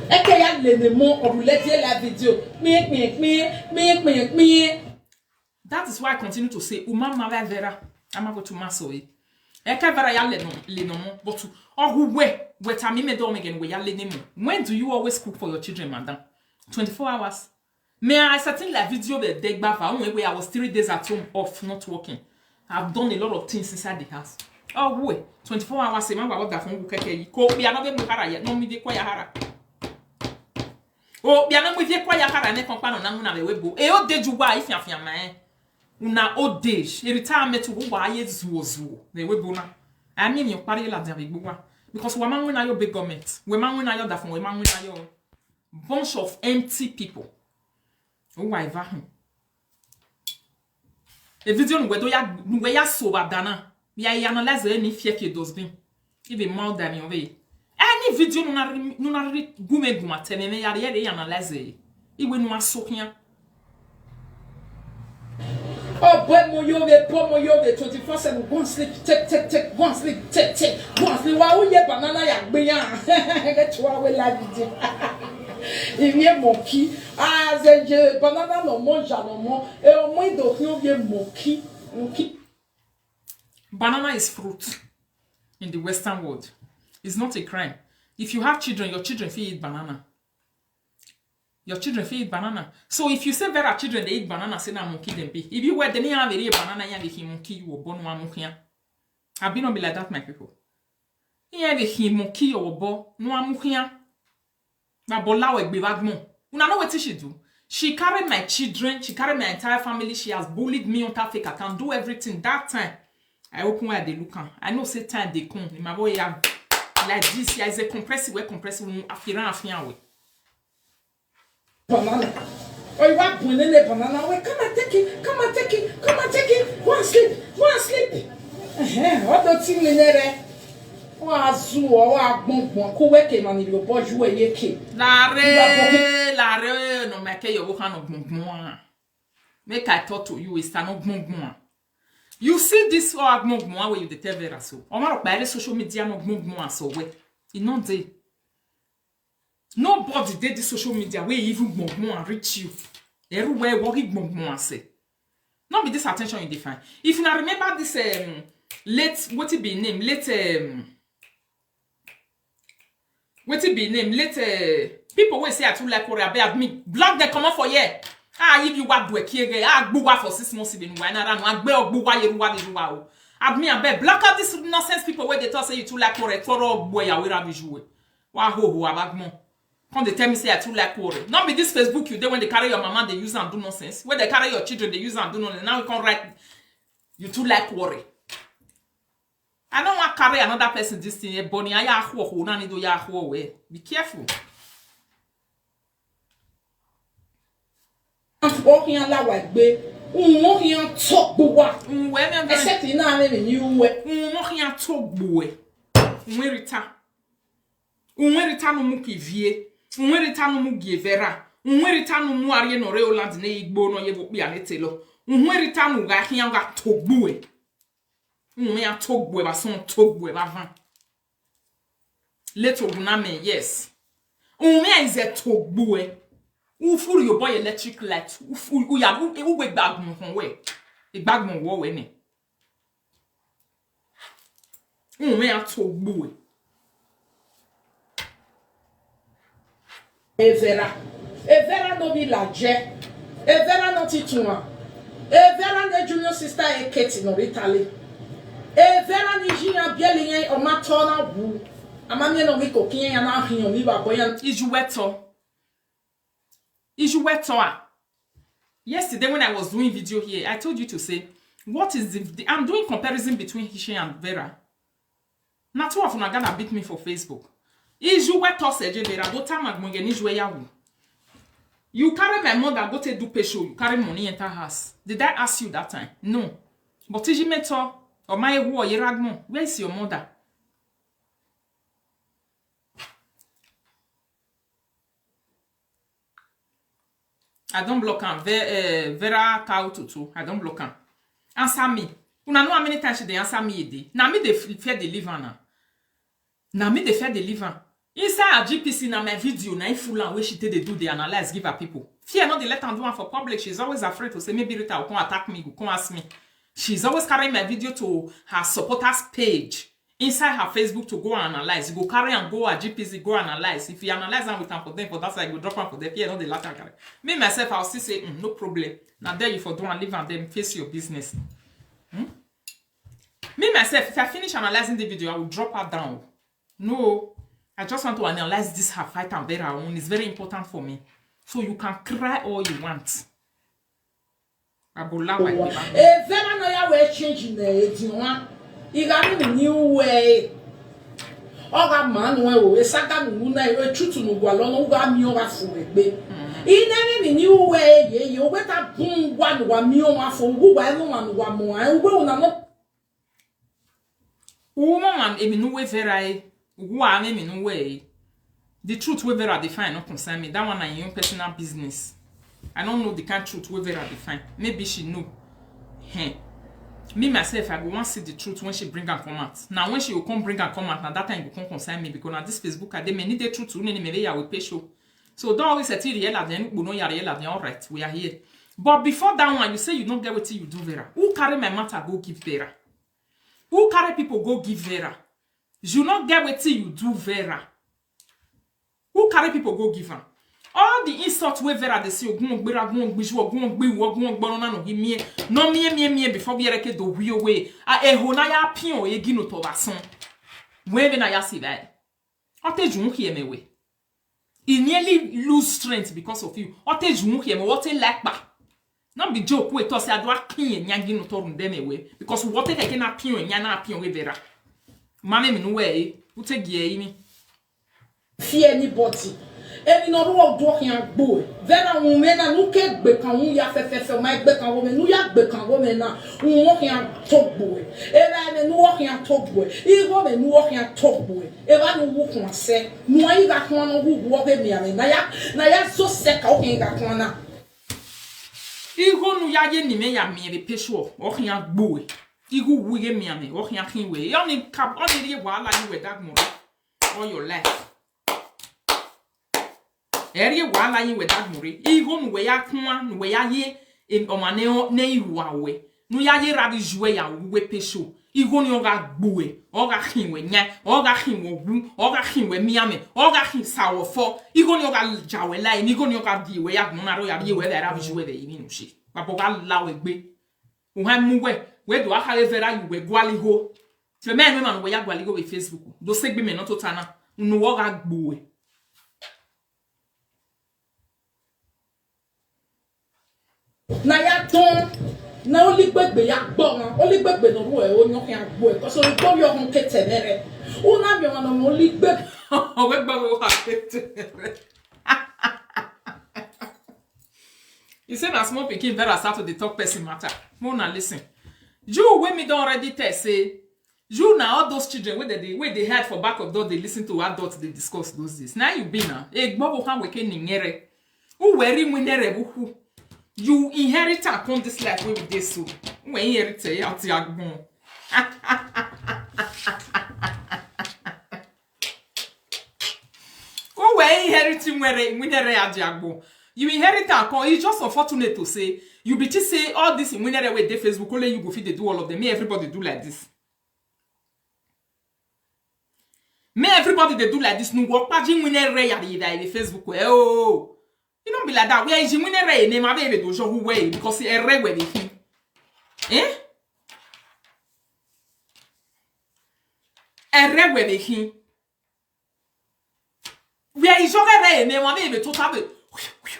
Eke ya le ne mo orule die la video. Kpie kpie kpie kpie kpie kpie. That is why I continue to say, Uma Mara Vera, I'm going to maso e. Eke Vera ya le no, le no mo, but ogu we, we tami me do me again we ya le ne mo. When do you always cook for your children, madam? Twenty-four hours. Me I starting like video be degba fa when we I was three days at home off not working. I've done a lot of things inside the house. Oh we, twenty-four hours e ma wa da fun keke yi. Ko bi ana be mu kara ye, no mi de ko ya hara. O bi ana mu de ko ya hara ne kon pa no na mu na be we bo. E o de ju wa ifian fian ma e. Una old age, e retirement wo wa ye zuo zuo. Be we bo na. I mean you pari la dia be gbo wa. Because we ma win na your big government. We ma win na your da fun, we ma win na your bunch of empty people. O wa eva hun. E video nu we do ya nu we ya so ba dana. Ya ya analyze e ni fie ke dozbin. Ibe mal da mi ove. Any video nu na ri- nu na ri gume guma teme me ya re ya analyze e. Iwe nu asokia. Oh boy, mo yo me, poor mo yo me, twenty-four seven, go and sleep, take, take, take, go and sleep, take, take, go and sleep. Wa u ye banana ya gbe ya. Get wa we la video. If ye monkey, ah, ze je banana no mo ja no mo. E o mo do ki o ye monkey, monkey. Banana is fruit in the Western world. It's not a crime. If you have children, your children fit eat banana. Your children fit eat banana. So if you say Vera children they eat banana, say na monkey dem be. If you were then you have a banana, you have a monkey you were born one monkey. I be not be like that, my people. You have a monkey you were born one monkey. Na bola we gbe bagmo. Una know wetin she do? She carry my children, she carry my entire family, she has bullied me on that fake account, do everything. That time, I open where they look am. I know say time dey come. In my boy, yeah, like this, yeah, is a compressive, we compressive, we afiran afiran we. Banana. Oh, you want banana? Wait, come and take it, come and take it, come and take it. Go and sleep, go and sleep. Eh, what do you think, Nene? Wa zu, wa gbongbon, ku we ke mani lo boju we ye ke. Lare, lare, no make your work no gbongbon. Make I talk to you, it's no gbongbon. You see this all gbongbon wey you dey tell Vera so. O ma ro pa social media no gbongbon so we. E no dey. Nobody dey this social media wey even gbongbon and reach you. Everywhere worry gbongbon and say. No be this attention you dey find. If you na remember this um, late, what it be name? Late um, what it be name? Late uh, people wey say I too like Warrior, abeg me block them comot for here. Ah, if you wa do a kiere, ah, gbuwa for six months even why na ranu, agbe ogbuwa yeruwa yeruwa o. Admin, abeg block out this nonsense people wey dey talk say you too like Warrior, toro ogbo ya wera visual. Wa ho ho abagmo. Come dey tell me say I too like Warrior. No be this Facebook you dey when they carry your mama, they use and do nonsense. When they carry your children, they use and do nonsense. Now you come write you too like Warrior. I don't want carry another person this thing. Eh, Bonnie, I ya ho ho na ni do ya ho we. Be careful. Ohian la wa gbe. Unwo hian to gbuwa. Unwe mi. Except in na ni ni uwe. Unwo hian to gbuwe. Unwe Rita. Unwe Rita no mu kivie. Unwe Rita no mu gievera. Unwe Rita no mu arie no re Holland ne igbo no ye bo pia ne telo. Unwe Rita no ga hian ga to gbuwe. Unwe ya to gbuwe ba son to gbuwe ba van. Let ogun na me, yes. Unwe ya is a to gbuwe. Ufuru your boy electric light. Ufu uya u we gbagun hon we. Igbagun wo we ni. Unwe ya to gbuwe. Evera. Evera no be laje. Evera no tituma. Evera ne junior sister Eketi no Italy. Evera ni jinya bieli yen o ma to na wu. Amami no mi kokin ya na hin mi ba boyan. Iju weto. Iju weto a. Yesterday when I was doing video here, I told you to say, what is the, the I'm doing comparison between Hishi and Vera. Na two of una gonna beat me for Facebook. Iju we to se je Vera, do ta magmonge ni ju we ya wu. You carry my mother go take do pay show, you carry money enter house. Did I ask you that time? No. But Iji Meto, or my wo ye ragmo, where is your mother? I don't block am. Ve, uh, Vera Kaututu. I don't block am. Answer me. Una know how many times she dey answer me a day? Na me dey f- fear dey leave am now. Na me dey fear dey leave am. Inside her G P C na my video na im full am wey she take dey do dey analyse give her people. Fear no dey let am do am for public. She's always afraid to say maybe Rita go come attack me, go come ask me. She's always carrying my video to her supporters page. Inside her Facebook to go and analyse. You go carry am go her G P C, go analyse. If you analyse am with am for them for that side, you go drop am for there. Fear no dey let am carry. Me myself, I'll still say, "Mm, no problem. Na there you for do and leave and then face your business." Hmm? Me myself, if I finish analysing the video, I will drop her down. No, I just want to analyse this her fight and bear her own. It's very important for me. So you can cry all you want. Abola wa iba. Evera no ya we change na edi wa. Iga mi ni uwe. Oga manu e o, esaga nu na e chutu nu gwa lo no ga mi oga fu egbe. Ine mi ni uwe ye ye, uwe ta bun gwa nu wa mi o wa fu, ugu gwa enu wa nu wa mo, e uwe una no. Uwo man emi nu we Vera e. Uwo ame mi nu we e. The truth wey Vera dey find no concern me. That one na im own personal business. I don't know the kind truth wey Vera dey find. Maybe she know. Hen. Me myself, I go wan see the truth when she bring am come out. Now when she go come bring am come out, na that time e go come concern me because na this Facebook I dey many day truth. Unene me ya we pay show. So don't always say till yella then no ya yella then all right, we are here. But before that one, you say you no get wetin you do Vera. Who carry my matter go give Vera? Who carry people go give Vera? You no get wetin you do Vera. Who carry people go give am? All the insult wey Vera dey say, ogun ogbera, ogun ogbiju, ogun ogbiwu, ogun ogboro na no give me, no me me me before we ereke do wi owe. A eho na ya pion egi no to bason. When na ya si dai. Ote jun ki emewe. He nearly lose strength because of you. Ote junke me, ote lekpa. No be joke we to say adwa pin nya gi no torun dem ewe. Because what take na pin nya na pin we vera. Mame mi nu we, ute gi e ni. Fear anybody. Eni no ru odo hin agbo e. Vera un me na nu ke gbe kan un ya fefefe, ma gbe kan wo me, nu ya gbe kan wo me na. Un wo hin to gbo e. Era me nu wo hin to gbo e. Igo me nu wo hin to gbo e. Era nu wu kun ase. Nu ayi ga kun no wu wo ge mi ame. Na ya, na ya so se ka o hin ga kun na. Igo nu ya ye ni me ya mi re pesho. O hin agbo e. Igu wu ye mi ame. O hin akin we. Oni ka, oni ri wahala you we that more. All your life. Eri wahala yin we dagbon re. Igo nu we ya kun, nu we ya ye, em, oma ne o, ne iwa we. Nu ya ye rabi juwe ya we pesho. Igo ni o ga gbu e, o ga hin we nya, o ga hin we wu, o ga hin we miame, o ga hin sa wo fo. Igo ni o ga ja we lai, igo ni o ga di we ya gbon na ro ya bi we da rabi juwe de imi nu she. Babo ga la we gbe. U ha mu we, we do aka le vera you we gwali ho. Fe me no man we ya gwali ho we Facebook. Do se gbe me no to tana. Unu wo ga gbu we. Na ya ton, na oli gbegbe ya gbo na, oli gbegbe no ru e o nyo ya gbo e, 'cause oli gbo yo hon ke tenere. U na mi o no oli gbegbe. O we gbo wo ha ke tenere. You say na small pikin Vera start to dey talk person matter. Mo na listen. You wey me don already tell say you na all those children wey dey dey wey dey hide for back of door dey listen to adults dey discuss those days. Na you be na. E gbo bo kan weke ni nyere. U weri winere bu hu. You inherit am come this life wey we dey so. We inherit e ya ti agbon. Who were inheriting where winere ajiagbo? You inherit am come. It's just unfortunate to say you be think say all this winere wey dey Facebook, only you go fit dey do all of them. Make everybody do like this. Make everybody dey do like this. No work paji winere ya dey dey Facebook. Eh, oh. E no be like that. Where is winere name? I be do show who way because ere where dey him. Eh? Ere where dey him. Where is your ere name? I be to tabe.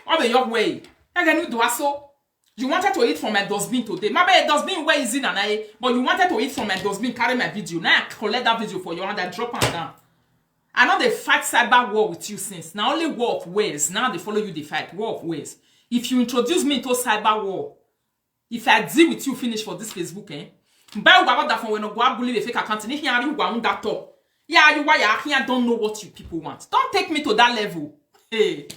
I be your way. I can do aso. You wanted to eat from my dustbin today. My bad dustbin where is it and I? But you wanted to eat from my dustbin, carry my video. Now I collect that video for your hand, I drop am down. I know they fight cyber war with you since. Now only war of ways. Now they follow you, they fight war of ways. If you introduce me to cyber war, if I deal with you, finish for this Facebook, eh? Buy what that phone when no go bully the fake account. If you are you want that talk. Yeah, you why I don't know what you people want. Don't take me to that level. Hey,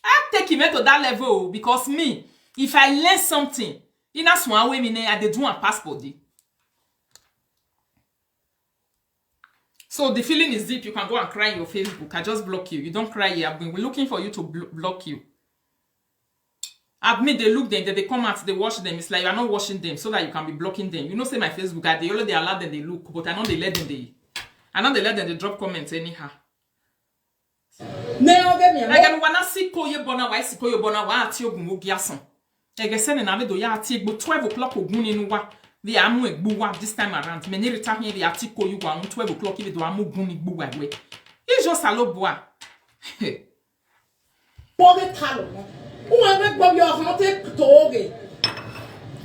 I take him to that level because me, if I learn something, in a swan way me I dey do and pass body. So the feeling is deep. You can go and cry in your Facebook. I just block you. You don't cry here. I've been looking for you to blo- block you. Admin, they look them, they, they come out, they watch them. It's like you are not watching them so that you can be blocking them. You know, say my Facebook, I they already allow them, they look, but I know they let them, they, I know they let them, they drop comments anyhow. Ne oge mi Like, amo. I wanna see ko ye bona, why see ko ye bona, why ati ogun ogi asan. Ege sene na vedo ya ati egbo twelve o'clock ogun ninu wa. The amu egbo wa this time around. Me ni rita here, the ati ko you wa, twelve o'clock, even though amu ogun ni gbo wa we. It's just a lo boa. Hey. Poge talo. Uwe me gbo yo hon te toge.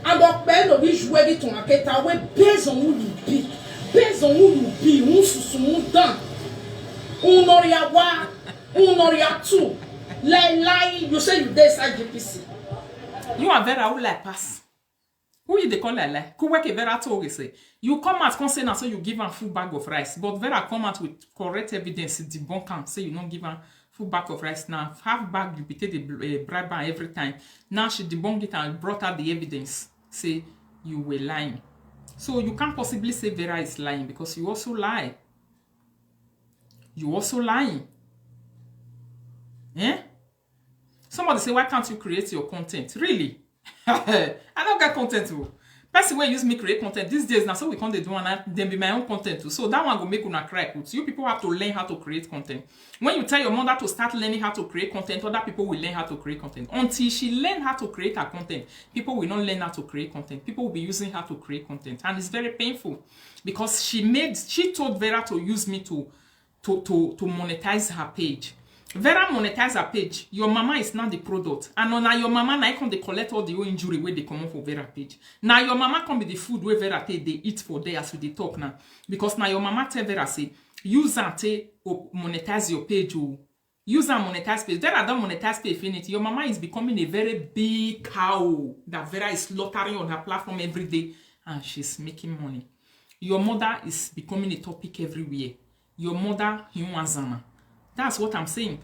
And okpe no bi juwe di tun aketa we based on who you be. Based on who you be, who susu, who dan. Unoria wa, unoria two. Lie, lie, you say you dey inside G P C. You and Vera, who lie pass? Who you dey call lie lie? Kuweke Vera told you say you come out come say na so you give am full bag of rice, but Vera come out with correct evidence to debunk am say you no give am full bag of rice. Na half bag you be take dey bl- eh, bribe am every time. Now she debunk it and brought out the evidence say you were lying. So you can't possibly say Vera is lying because you also lie. You also lying. Eh? Somebody say, why can't you create your content? Really? I don't get content. Oh. Person wey use me create content these days now, so we can't dey do and then be my own content too. So that one go make una cry put. You people have to learn how to create content. When you tell your mother to start learning how to create content, other people will learn how to create content. Until she learn how to create her content, people will not learn how to create content. People will be using her to create content, and it's very painful because she made she told Vera to use me to to to to monetize her page. Vera monetize her page. Your mama is now the product. And now your mama now come dey collect all the whole injury wey dey comot for Vera page. Now your mama come be the food wey Vera take dey eat for there as we dey talk now. Because now your mama tell Vera say, "Use am take o-, monetize your page o. Use am monetize page." Vera don monetize page finish. Your mama is becoming a very big cow that Vera is slaughtering on her platform every day, and she's making money. Your mother is becoming a topic everywhere. Your mother, you want Zana. That's what I'm saying.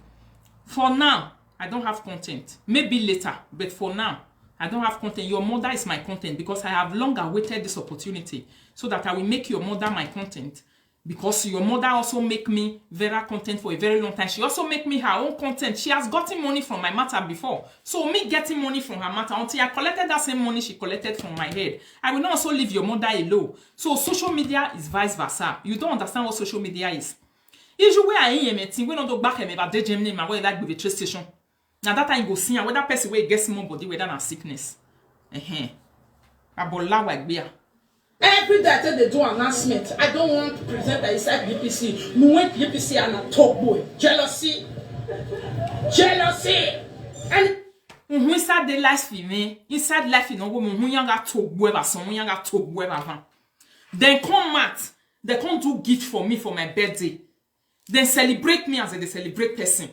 For now, I don't have content. Maybe later, but for now, I don't have content. Your mother is my content because I have long awaited this opportunity so that I will make your mother my content. Because your mother also make me Vera content for a very long time. She also make me her own content. She has gotten money from my matter before. So me getting money from her matter, until I collected that same money she collected from my head, I will not also leave your mother alone. So social media is vice versa. You don't understand what social media is. Issue where I am a thing, we no do back him about day Germany, my way like with the train station. Now that time you go see am, whether person wey get small body, whether na sickness. Uh-huh. Abola Wagbia. Every day I tell they do announcement. I don't want to present that inside B B C. We went B B C and a talk boy. Jealousy. Jealousy. And Mm-hmm, inside the life me, inside life, you know, woman, who young got to whoever, some young got to whoever. Then come out, they come do gift for me for my birthday. Then celebrate me as they celebrate person.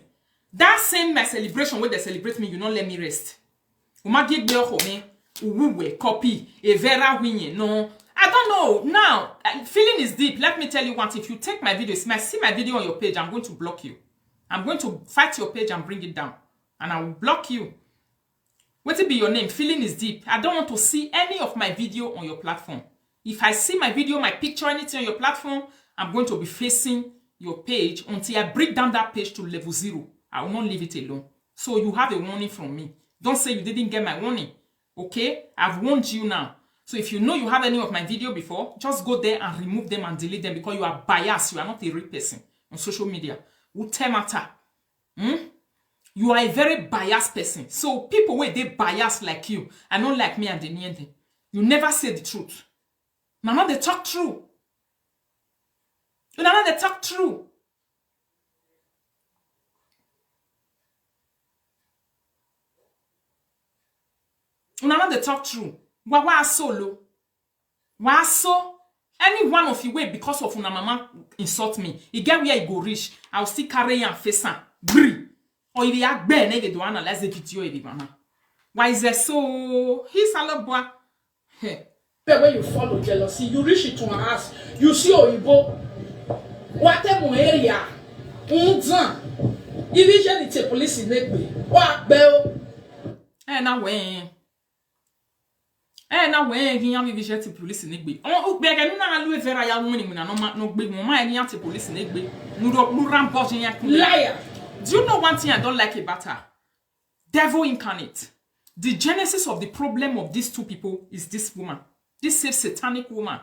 That same my celebration where they celebrate me, you not let me rest. Uma give me a home, uwe, copy, a Vera winning. No, I don't know. Now, uh, feeling is deep. Let me tell you one thing. If you take my video, if I see my video on your page, I'm going to block you. I'm going to fight your page and bring it down. And I will block you. What it be your name? Feeling is deep. I don't want to see any of my video on your platform. If I see my video, my picture, anything on your platform, I'm going to be facing your page until I break down that page to level zero. I will not leave it alone. So you have a warning from me. Don't say you didn't get my warning. Okay? I've warned you now. So if you know you have any of my video before, just go there and remove them and delete them because you are biased. You are not a real person on social media. Utemata. Hmm? You are a very biased person. So people wey dey biased like you, I don't like me and the near them. You never say the truth. Mama, they talk true. You know, they talk true. Una no dey talk true. Why, why solo? Why so? Any one of you wey because of una mama insult me, e get where e go reach, I will still carry am face am. Gree. Or if you are bad, you go analyze the video, if mama. Why is there so? He's a little boy. Hey. People wey you follow jealousy, you reach it to her house, you see oyibo, whatever area, unzan, even the police in Egbe, wa bell. Eh, na when. Eh, na when he am even the police in Egbe. On ukbege nuna alue vera ya woni muna no ma no gbe mo ma ni ati police in Egbe. Nuro nuran boss in ya. Liar. Do you know one thing I don't like about her? Devil incarnate. The genesis of the problem of these two people is this woman, this same satanic woman.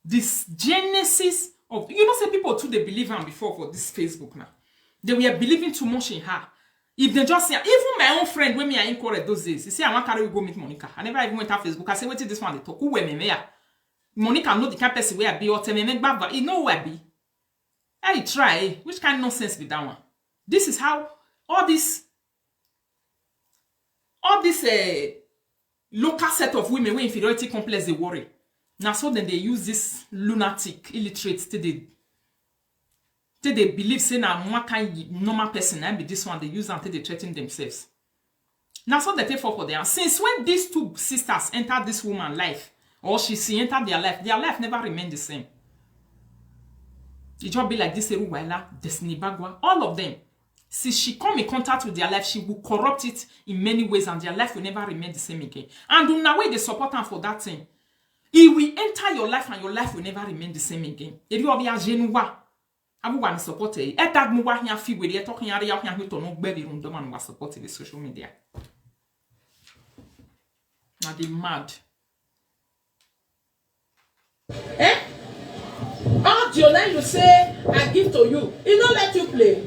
This genesis of, you know, say people too they believe am before for this Facebook now. They were believing too much in her. If they just say, even my own friend when me I inquired those days, he say I want carry you go meet Monica. I never even went on Facebook. I say, "Wait till this one they talk. Who were me, me?" Monica know the kind person where I be or tell me, "Make baba, you know who I be." I try. Which kind of nonsense be that one? This is how all this, all this uh, local set of women with inferiority complex they worry. Now so then they use this lunatic, illiterate, till they, till they believe say now one kind normal person and be this one they use until they threaten themselves. Now so they take for for them. Since when these two sisters enter this woman life, or she see enter their life, their life never remain the same. It just be like this Eru Waila, Destiny Bagwa, all of them. Since she come in contact with their life, she will corrupt it in many ways, and their life will never remain the same again. And una way they support am for that thing, it will enter your life, and your life will never remain the same again. If you are Genuwa, abu wa support it. E tag mu wa here fi we e talk here ya here to no gbe bi run do man wa support the social media. Now they mad. Eh? Audio now you say I give to you. He no let you play.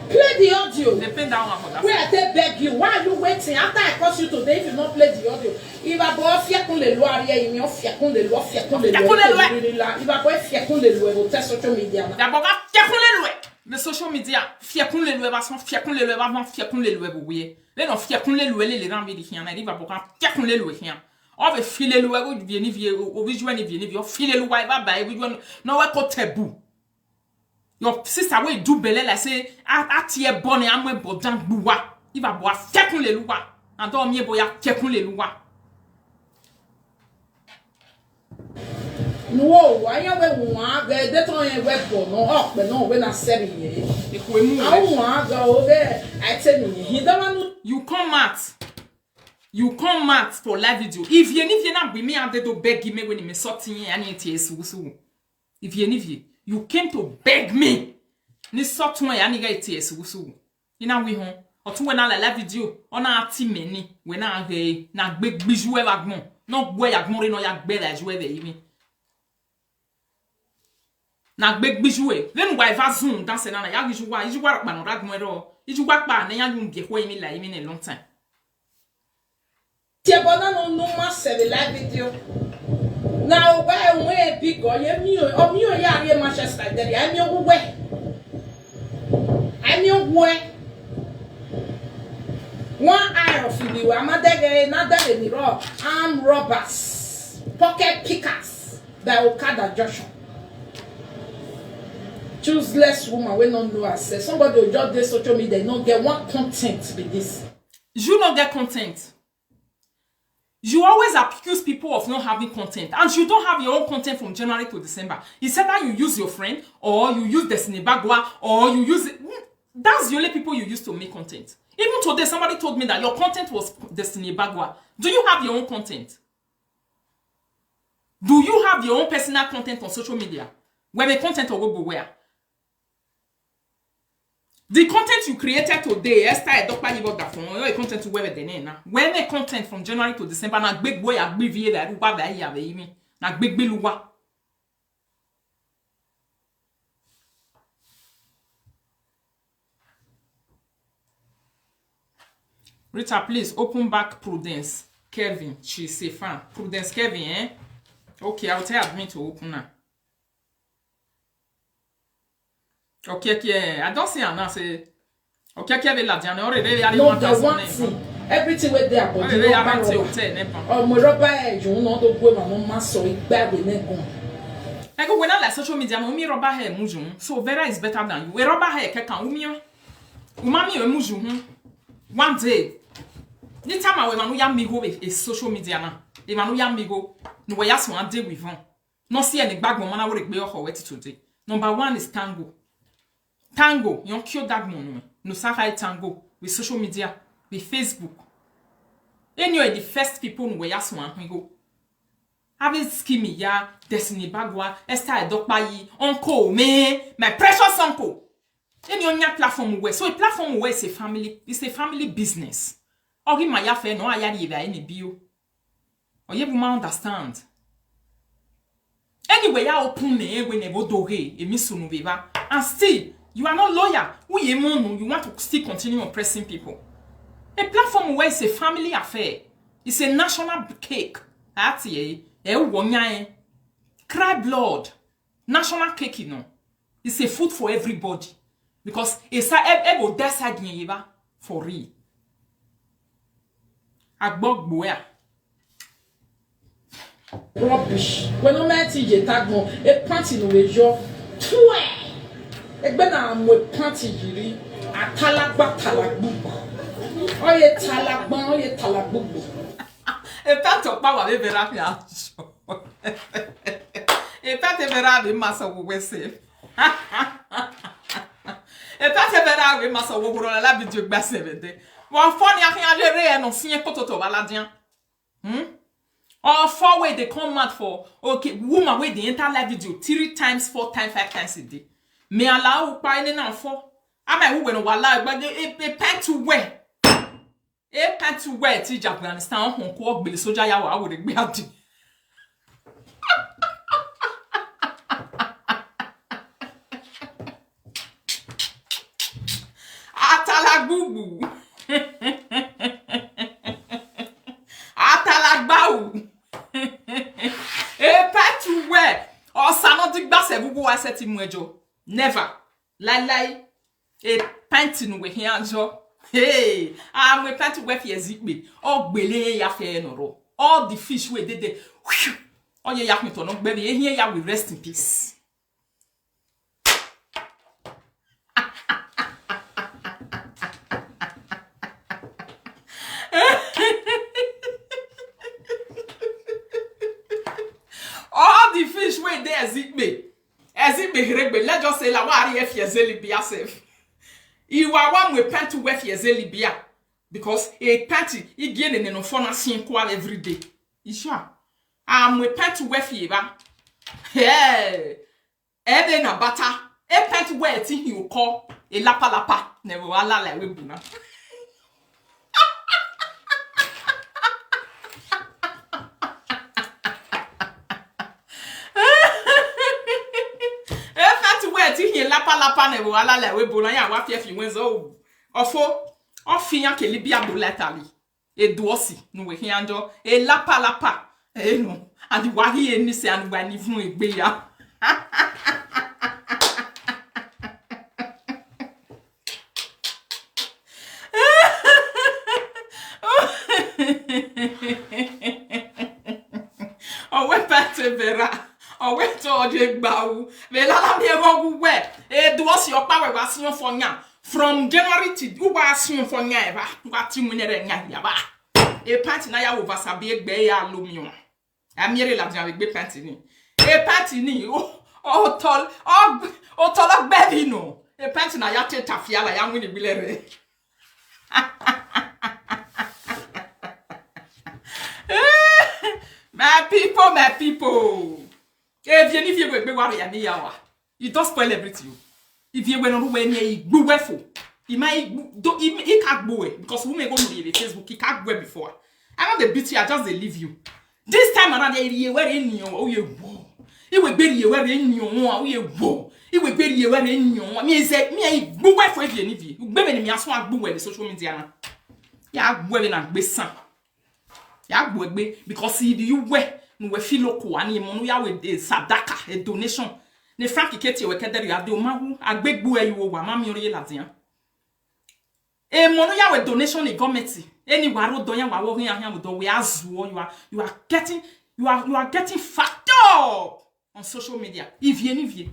Play the audio. They pay that one for that. Where I take beg you, why are you waiting? After I curse you today, if you not play the audio, if I go fiekun le lo are you, fiekun le lo, fiekun le lo, fiekun le lo. If I go fiekun le lo, I will tell social media now. That boga fiekun le lo. Me social media, fiekun le lue ba son, fiekun le lue ba van, fiekun le lue bo wie. Le no fiekun le lue le le ran vi di hian, na ri va bo kan fiekun le lue hian. O ve fi le lue go vie ni vie, o vi jue ni vie ni vie, o fi le lue ba ba, e vi jue no we ko tebu. Your sister wey do belle like say a tie born e amwe bo dan gbuwa. If a bo a fiekun le lue. And o mi e bo ya fiekun le lue. Nuwo wa ya we wa ve de ton ye we bo no o pe no we na se mi ye. Eku emu. A wa ga o ve a te mi ye. Hi da ma nu. You come out. You come out for live video. If you need you not be me and they do beg me when me something and it is wusu. If you need you, you came to beg me. Ni something and it is wusu. Ina wi hon. Otun we na la live video. Ona ati meni. We na ge na gbe gbiju e wa gbon. No gbe ya gbon re no ya gbe la ju e ve yi mi. Na gbe gbiju e. Then why va zoom dan se na na ya gbiju wa. Iju wa pa no ra gbon ro. Iju wa pa ne ya yun ge ko yi mi la yi mi ne long time. Tie bona no no ma se the live video. Na o gba e won e bi go ye mi o, o mi o ya ri e Manchester de ya mi o wu we. A mi o wu e. One eye of Ibi wa ma de ge na de le mi ro. Arm robbers, pocket pickers, by Okada Joshua. Useless woman wey no know herself. Somebody will just dey social media, no get one content be this. You no get content. You always accuse people of not having content, and you don't have your own content from January to December. It's either you use your friend, or you use Destiny Bagua, or you use it. That's the only people you use to make content. Even today, somebody told me that your content was Destiny Bagua. Do you have your own content? Do you have your own personal content on social media? Where the content or go where? The content you created today, Esther Edokpa Yibo Dafon, your content to where the name now. Where the content from January to December, na big boy, a big V A, that you have a year, na big biluwa. Rita, please open back Prudence Kevin. She's a fan. Prudence Kevin, eh? Okay, I'll tell admin to open now. Okay, okay, I don't see her now. Say, okay, okay, we la Diana already. I No, want the that one one. Thing. Everything wey dey about Already, the I rubber want to rubber. Hotel, never. Ọmọ rubber ẹ jù ń ná tó gbé màmú má sọ igbá rẹ̀ náà gan. Ẹ kò wé náà like social media, mo mi rubber hair mú jù ń. So Vera is better than you. Wé rubber hair kẹ́kàn, wú mi ọ́. Wú má mi ò mú jù ń. One day. Ní time àwọn ìmànú yá mi go a, a social media náà. Ìmànú yá mi go. Ní wọ́n yá sùn á dé with one. No see any bag mama na wore gbe oko weti today. Number one is Tango. Tango, yon kyo dag mon no. No sa kay Tango with social media, with Facebook. Any of the first people no we ask one go. Have it Skimmy ya, Destiny Bagua, Esther Edokpayi, Uncle me, my precious uncle. Any on your platform we. So a platform we is a family, it's a family business. Ogi maya fe no ayari ebe any bio. Oye bu ma understand. Anyway, ya open ne we ne bo doge, emi sunu beba. And still, you are not lawyer. Who ye monu, you want to still continue oppressing people. A platform where it's a family affair. It's a national cake. Ati e, e wo nya e. Cry blood. National cake, you know. It's a food for everybody. Because it's a e, e bo desa gin yeba for real. Agbogbo ya. Rubbish. When no man T J tag mo, a panty no we jo. Tue. Egbe na mo panty yiri. Atalagba talagbu. Oye talagba, oye talagbu. E pa to pa wa be vera fi aso. E pa te vera be ma so we se. E pa te vera we ma so wo gro la video gba se be de. Wa fo ni akin ale re e no sin e kototo ba la dian. Hmm? Or four way they come out for, okay, woman wey dey enter live video three times, four times, five times a day. Me ala u pa ene na fo. Ama wu we no wala gba e e pen to where. E pen to where ti Afghanistan hon ko gbele soja ya wa wo de gbe adi. Atalagbugbu. Atalagbawu. E pen to where. Osa no digba se gbogbo wa se ti mu ejo. Never. Lie lie. A panty no we here jo. Hey, I'm a panty we fi Ezikpe. Oh, gbele ya fe no ro. All the fish we dey there. Oh, yeah, ya no, baby. Here ya will rest in peace. All the fish wey dey Ezikpe, Ezikpe Heregbe, let's just say la wa ari efi Ezeli bia sef. Iwa wa mwe panty we fi Ezeli bia, because a panty igiene ne no fona sin kwa every day. Isha. I'm a panty we fi ba. Hey. Ebe na bata. A panty we ti hi uko. A lapa lapa. Never wala la we buna. A panty we ti hi lapa lapa, never wala la we buna. Ya wa fi fi wenzo. Ofo. Ofi ya ke libia do letali. E duosi, no we here anjo. E lapa lapa. E no. And wa hi e ni se and wa ni fun egbe ya. Owe pete vera. Owe to oje gbawu. Ve lala mi e go gu we. E duosi opa we wa si yon fo nya. From January to, u wa si yon fo nya e ba. Wa ti mu ne re nya ya ba. A panty na ya wo vasa bi egbe ya lo mi o. A mi ere la dia we gbe panty ni. A panty ni. O, o tol, o, o tol o gbe ni no. A panty na ya te tafia la ya mu ni bile re. My people, my people. If you, if you go, go worry, I mean, yawa. You don't spoil everything. If you were not when you go wherefore, you might do, you, you can't go away because women go to the Facebook, you can't go before. I know they beat you, I just they leave you. This time around, they ye were in you, oh, you whoa. It would be ye were in you, oh, you whoa. It would be ye were in you. Me say, me, I go wherefore if you need you. Baby, me, I swan go where the social media. Yeah, go where na gbesa. Ya gbu egbe, because if you were, no we feel ko ani mo no ya we de sadaka, a donation. Ne Frank Kete we kedere ya de o ma wu, agbegbu e you wa ma mi ori la dia. E mo no ya we donation ni government. Any wa ro do ya wa wo hin ahin do we azu o, you are, you are getting, you are, you are getting fucked up on social media. Ivie ni vie.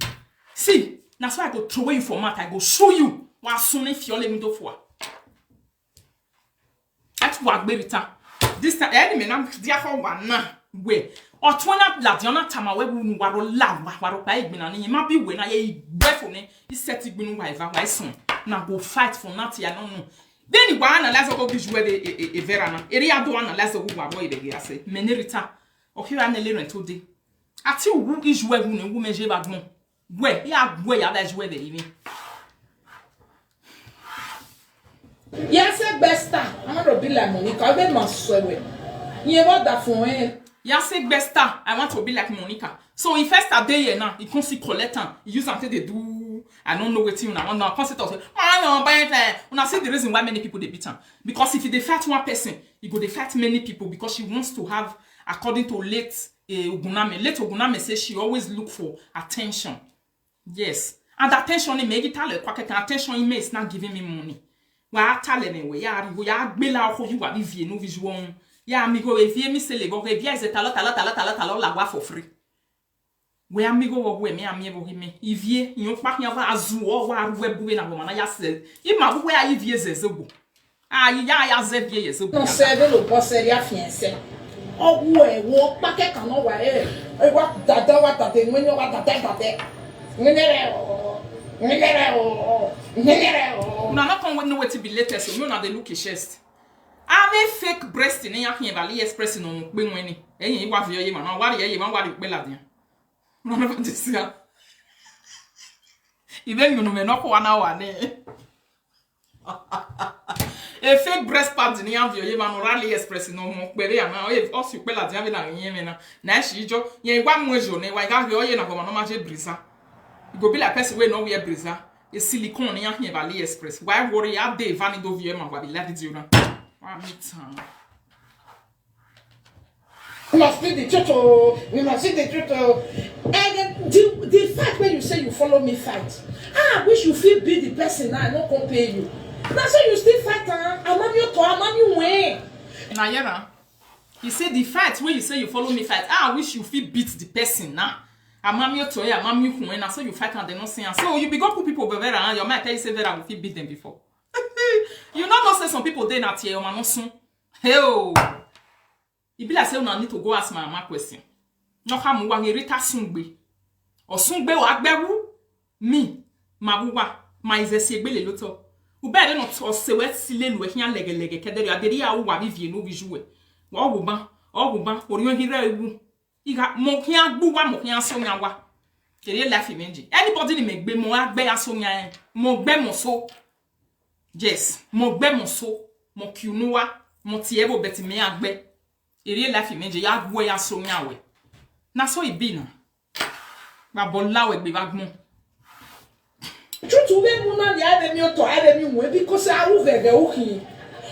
See, that's why I go throw you for mouth, I go show you. Wa sun ni fi ole mi do fo. Ati wa gbe Rita. This time, eh, me na dia for wa na we. Otwena la diona tama we bu nu waro la wa waro pa igbina ni ma bi we na ye gbe fo ni. I set igbinu wa eva wa sun. Na go fight for nothing, I don't know. Then wa analyze go bi juwe de e, e, e vera na. Eri ado analyze go wa boy de ya se. Me ni Rita. O ki wa na le rent today. Ati wu iju we wu ni wu me je ba gbon. We, ya gwe ya da juwe de ini. Yes, a best star. I'm gonna be like Monica. I bet my swear. You ever that for him? Ya say best star, I want to be like Monica. So if first a day here now, he come see collect am, he use am take dey do, I don't know wetin una wan now. Come sit talk say, "Man, no, buy it, eh." Una see the reason why many people dey beat am. Because if he dey fight one person, he go dey fight many people because she wants to have, according to late, eh, Oguname. Late Oguname say she always look for attention. Yes. And attention, he make it tell her, attention, he may is not giving me money. Wa tale me we ya ri wo ya gbe la ko yu wa bi vie no visual. Ya mi go e vie mi se le go e vie ze talo talo talo talo talo la wa for free. We amigo wo we me ami e bo hi me. Ivie, yo pa nya wa azu o wa ru e bu we na wo ma na ya se. I ma bu we a ivie ze ze bu. A yi ya ya ze vie ye ze bu. No se ve lo bo se ri a fiense. O wu e wo pa ke kan no wa e. E wa dada wa dada, nwe no wa dada dada. Nwe ne re o. Nwe ne re o. Nwe ne re o. Una no come with no wetin be latest, so you na dey look his chest. Ave fake breast ni ya hin ba AliExpress no pe won ni. Eyin wa fi oye ma na wa ri eye ma wa ri pe la dia. Una no just ya. Ibe ngunu me no ko wa na wa ni. A fake breast pad ni ya fi oye ma no ra AliExpress no mo pe re ya na. O si pe la dia ve na yin me na. Na shi jo. Yen wa mo jo ni wa ga fi oye na ko ma no ma je brisa. E go be like person wey no wear brisa. A silicone ni ya hin ba AliExpress. Why worry? I dey vani do vie ma wa bi la video na. Wa mi tan. We must speak the truth, oh. We must speak the truth, oh. And the, the, the fact when you say you follow me fight, I wish you fit be the person now, I no come pay you. Na so you still fight am, amami oto, amami wen. Na yera. He say the fight wey you say you follow me fight. Ah, I wish you fit beat the person now. Amami oto, eh, amami hun, eh, na so you fight and they no see am. So you be go put people be Vera, and your mind tell you say Vera go fit beat them before. You no know say some people dey na tie your mama soon. Hey oh. E be like say una need to go ask my mama question. No ha mu wa Rita sungbe. Or sungbe or agbewu. Me, ma wuwa, ma ize si egbele loto. Ube ebe no to se we si le lu e hian lege lege kedere aderi ya uwa bi vie no bi juwe. Wa oguban, oguban, ori o hire ewu. Iga mo hian gbuwa, mo hian so nya wa. Kere life meji. Anybody ni me gbe mo agbe ya so nya e. Mo gbe mo so. Yes, mo gbe mo so, mo kiunuwa, mo ti ebo beti me agbe. Ere life meji ya gwe ya so nya we. Na so e be na. Ba bola we gbe ba gbon. Truth ube mu na ni ebe mi oto, ebe mi wen, because awu veve uhi.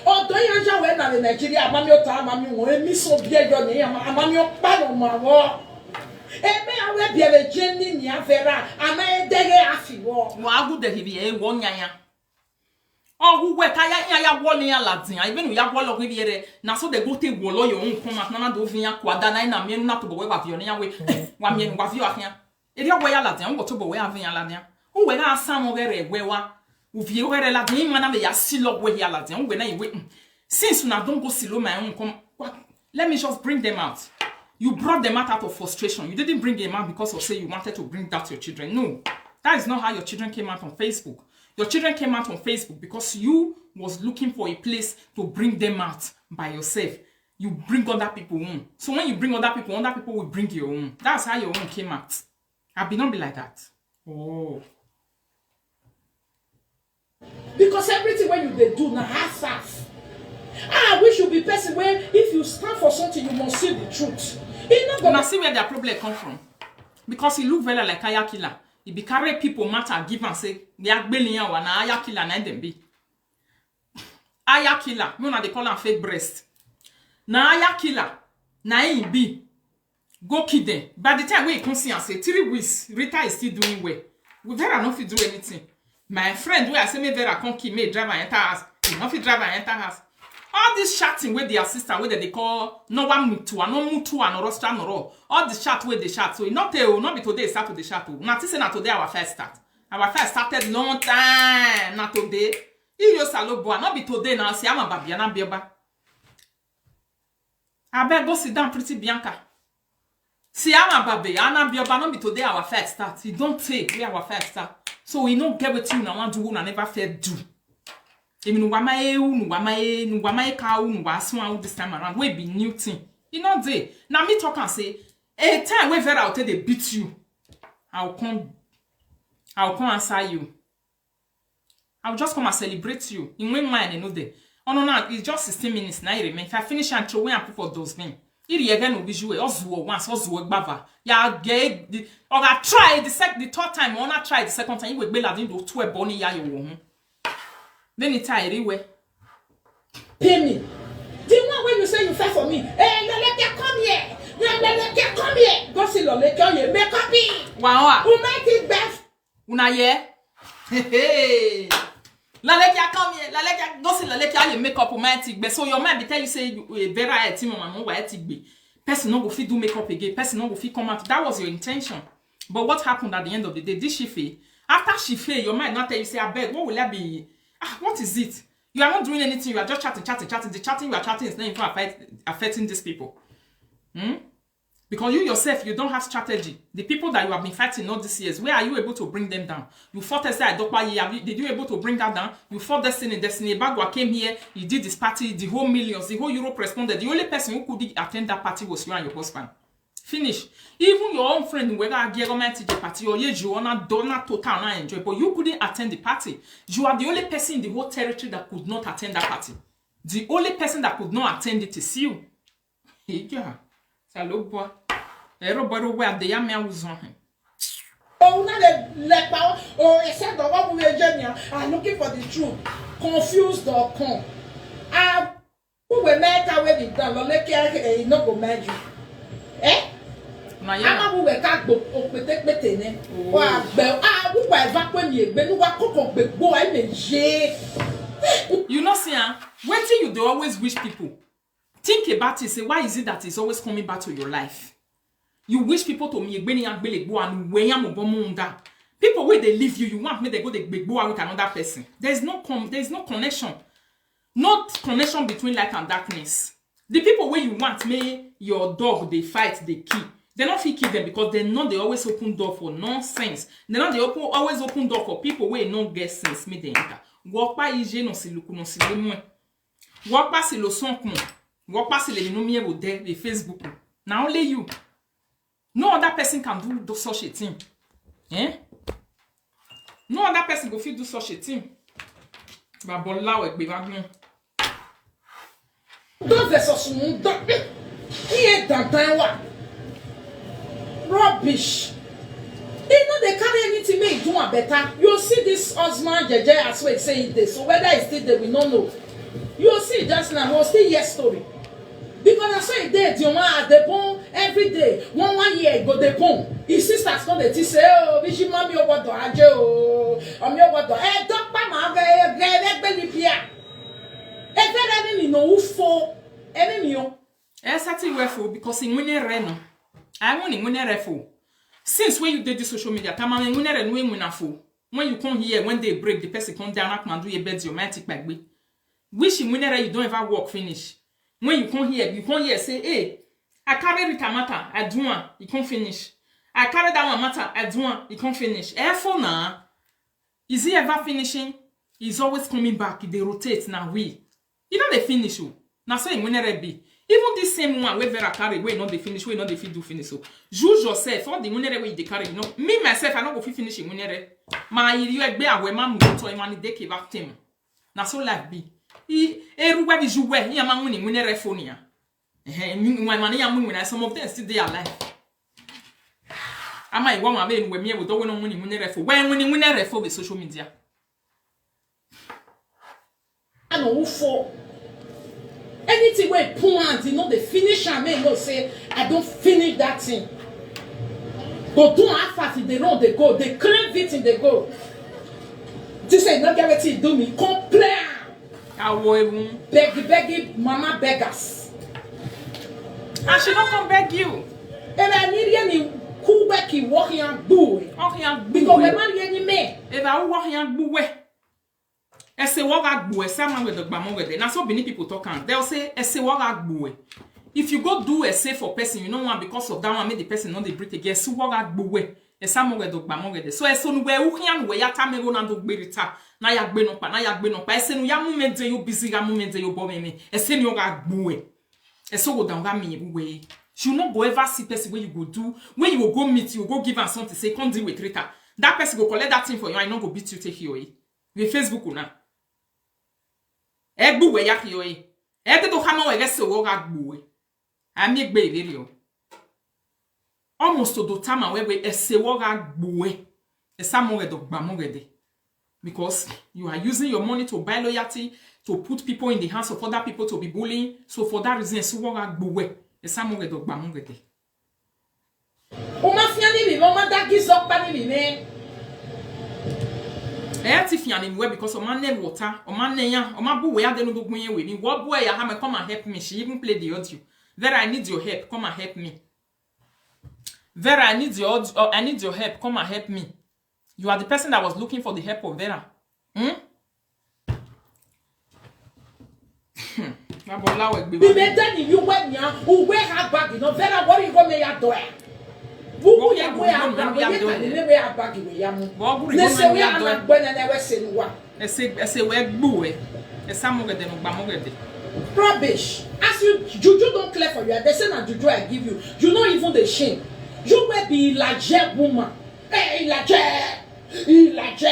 Odo ya ja we na le Nigeria, amami oto, amami wen, mi so bie yo ni, ama-, amami opa no ma wo. Ebe awe bie le jeni ni avera, ama edege afi wo. Mo agu de hibi e wo nya ya. Ogu we ka ya ya ya wo ni ya ladin. Even ya wo lo hibi ere. Na so they go te wo lo yo un come na na do vin ya kwada na na mi na to bo we ba vio ni ya we. Wa mi wa vio ahian. Eri owe ya ladin, wo to bo we avin ya ladin. Uwe ga asa mo gere we wa. Uvie gere ladin, ma na me ya si lo we ya ladin. Uwe na iwe. Since una don go silo my own come, what? Let me just bring them out. You brought them out out of frustration. You didn't bring them out because of say you wanted to bring out your children. No, that is not how your children came out on Facebook. Your children came out on Facebook because you was looking for a place to bring them out by yourself. You bring other people own. So when you bring other people, other people will bring your own. That's how your own came out. I be not be like that. Oh. Because everything wey you dey do na half half. Ah, I wish you be person wey if you stand for something, you must see the truth. E no go Una see where their problem come from. Because he look very like aya killer. He be carry people matter give am say they are gbeliyan wa na aya killer na dem be. Aya killer, me una dey call am fake breast. Na aya killer, na him be. Go kill them. By the time wey he come see am say three weeks, Rita is still doing well. Vera no fit do anything. My friend wey I say make Vera come kill, make drive am enter house. He no fit drive am enter house. All this chatting wey the assistant wey dem dey call no one mutua, no mutua, no rosta, no raw. All the chat wey dey chat, so e no tey o, no be today e start to dey chat o. Una think say na today our fight start. Our fight started long time. Na today. Iyo saloboa, no be today na. Siama babia na bioba. Abeg go sit down, pretty Bianca. Siama babe, ana bioba, no be today our fight start. E don tey wey our fight start. So e no get wetin una wan do, una never fair do. Emi nu wama e, unu wama e, nu wama e ka, unu wa asun awu this time around. Wey be new thing. E no dey. Na me talk am say, a time wey Vera Ote dey beat you, I will come, I will come answer you. I will just come and celebrate you. In when mine, you know, there. Oh no, no, it's just sixteen minutes. Now you remain. If I finish and throw away and put for dustbin, it again will be you. Ozuo once, ozuo gbava. Ya gay. Or I try the sec, the third time, or not try the second time. You will be like you do two a bony ya you won't. Then it's tired anyway. Pay me. The one when you say you fight for me, hey, Leleke, come here. Hey, Leleke, come here. Go see Leleke, you make up it. Wow. Who make it best? Una hear? Hey, hey. Lalekia, come here. Lalekia, go see Lalekia, you make up your mind. But so your mind be tell you say you a very high team, mama, why tigbe? Person no go fit do makeup again. Person no go fit come out. That was your intention. But what happened at the end of the day? Did she fail? After she fail, your mind not tell you say, I beg, what will I be? Ah, what is it? You are not doing anything. You are just chatting, chatting, chatting. The chatting you are chatting is not even affect, affecting these people. Hmm? Because you yourself, you don't have strategy. The people that you have been fighting all these years, where are you able to bring them down? You fought Esther Adedopaye. Have you, did you able to bring her down? You fought Destiny. Destiny Ebagwa came here. He did this party. The whole millions, the whole Europe responded. The only person who couldn't attend that party was you and your husband. Finish. Even your own friend, whether Agieroma T J party or Yeju, or not, don't not total, not enjoy. But you couldn't attend the party. You are the only person in the whole territory that could not attend that party. The only person that could not attend it is you. Ija, salobua. Ero boro we ade ya me awuzon he. Oh, una dey lepa. Oh, e say the one we Jenya are looking for the truth. Confused or con. Ah, who we make away with the Loleke, eh, e no go mind you. Eh? Na ya. Ama who we ka gbo okpete kpete ne. Wa gbe. Ah, who Eva kwe mi egbe nu wa koko gbegbo ai me ye. You know, see, ah, wetin you dey always wish people. Think about it. Say, why is it that it's always coming back to your life? You wish people to me egbeni agbelegbo and weyamu bomunda. People wey dey leave you, you want make they go dey gbegbo with another person. There is no com, there is no connection. No connection between light and darkness. The people wey you want make your dog dey fight, dey kill, they no fit kill them because they no dey always open door for nonsense. They no dey open, always open door for people wey no get sense make they enter. Wokpa ije no si luku no si lemwe. Wokpa si lo sonkmo. Wokpa si le no mi ebo de the Facebook. Na only you. No other person can do, do such a thing. Eh? No other person go fit do such a thing. Babola we gbe bagun. Don versus un don. Iye dandan wa. Rubbish. He no dey carry anything make he do am better. You see this husband jeje as we say he dey. So whether he still dey, we no know. You see just now, we still hear story. Because I saw he dey the one at the bone every day. One one year he go the bone. His sisters come dey think say, oh, Bishop Mami Obodo Aje o. Omi Obodo. Eh, don't pa ma ge ge ge be lipia. Every mi no ufo. Every mi o. Esati we fo because in wine re no. I want in wine re fo. Since when you did this social media, come on, wine re no win fo. When you come here, when they break, the person come down, I can do your bed, your mighty back. Wish in wine re you don't ever work finish. When you come here, you come here say, hey, I carry Rita matter, I do one, you can't finish. I carry that one matter, I do one, you can't finish. Eh, for now, is he ever finishing? He's always coming back. They rotate now. We, you know they finish you. Now say in wine re be. Even this same one wey Vera carry, wey no dey finish, wey no dey fit do finish. So use yourself. All the wine re wey you dey carry, you know. Me myself, I no go fit finish in wine re. Ma iri egbe awe ma mu to imani de ke back team. Na so life be. I eru we bi juwe, i ama win in wine re for niya. Eh, mi wine mani ya mu win. Some of them still dey alive. Ama iwo ma be we mi e wo do we no win in wine re for. We win in wine re for the social media. I no ufo. Anything wey put hand, you know, they finish am, make you know say I don't finish that thing. Go do am fast, if they run, they go, they crave it, and they go. This say not get wetin do me, complain. Awo even. Beg, beg, mama beggars. And she don't come beg you. And I need any cool back in walking and boo. Oh, yeah, Because we man any me. If I walk here, boo. Ese woga gbu, ese ama wedo gbamo wede. Na so Benin people talk am. They'll say, ese woga gbu. If you go do ese for person, you know one because of that one, make the person not dey breathe again. Ese woga gbu. Ese ama wedo gbamo wede. So ese nu we uhian we ya ta me go na do gberita. Na ya gbe no pa, na ya gbe no pa. Ese nu ya mu me de yo busy ya mu me de yo bo me me. Ese nu ga gbu. Ese go down ga me we. You no go ever see person where you go do, where you go go meet, you go give am something, say, come deal with Rita. That person go collect that thing for you, I no go beat you, take you away. We Facebook now. Egbu we yak yo e. Ete to kama we gese wo ga gbu we. Ami egbe video. Almost to do tama we we ese wo ga gbu we. Esa mo we do gba mo we de. Because you are using your money to buy loyalty, to put people in the hands of other people to be bullying. So for that reason, ese wo ga gbu we. Esa mo we do gba mo we de. Uma fiani mi, uma da gizo pa ni mi ne. Eh, ti fiani mi we because o ma ne water, o ma ne ya, o ma bu we ade no do gun ye we ni. Wo bu ya ha me, come and help me. She even play the audio. Vera, I need your help. Come and help me. Vera, I need your aud- uh, I need your help. Come and help me. You are the person that was looking for the help of Vera. Hmm? Babola we gbe. Ibe dani you we nya, u we ha bag no. Vera, what you go me ya do ya? Wo ya we ha bag, we ya ni me we ha bag we ya mu. Ne se we ya na gbe na na we se nu wa. Ese ese we gbu we. Esa mo gede no gba mo gede. Rubbish. As you juju don't clear for you, they say na juju I give you. You no even the shame. You will be like woman. Hey, like like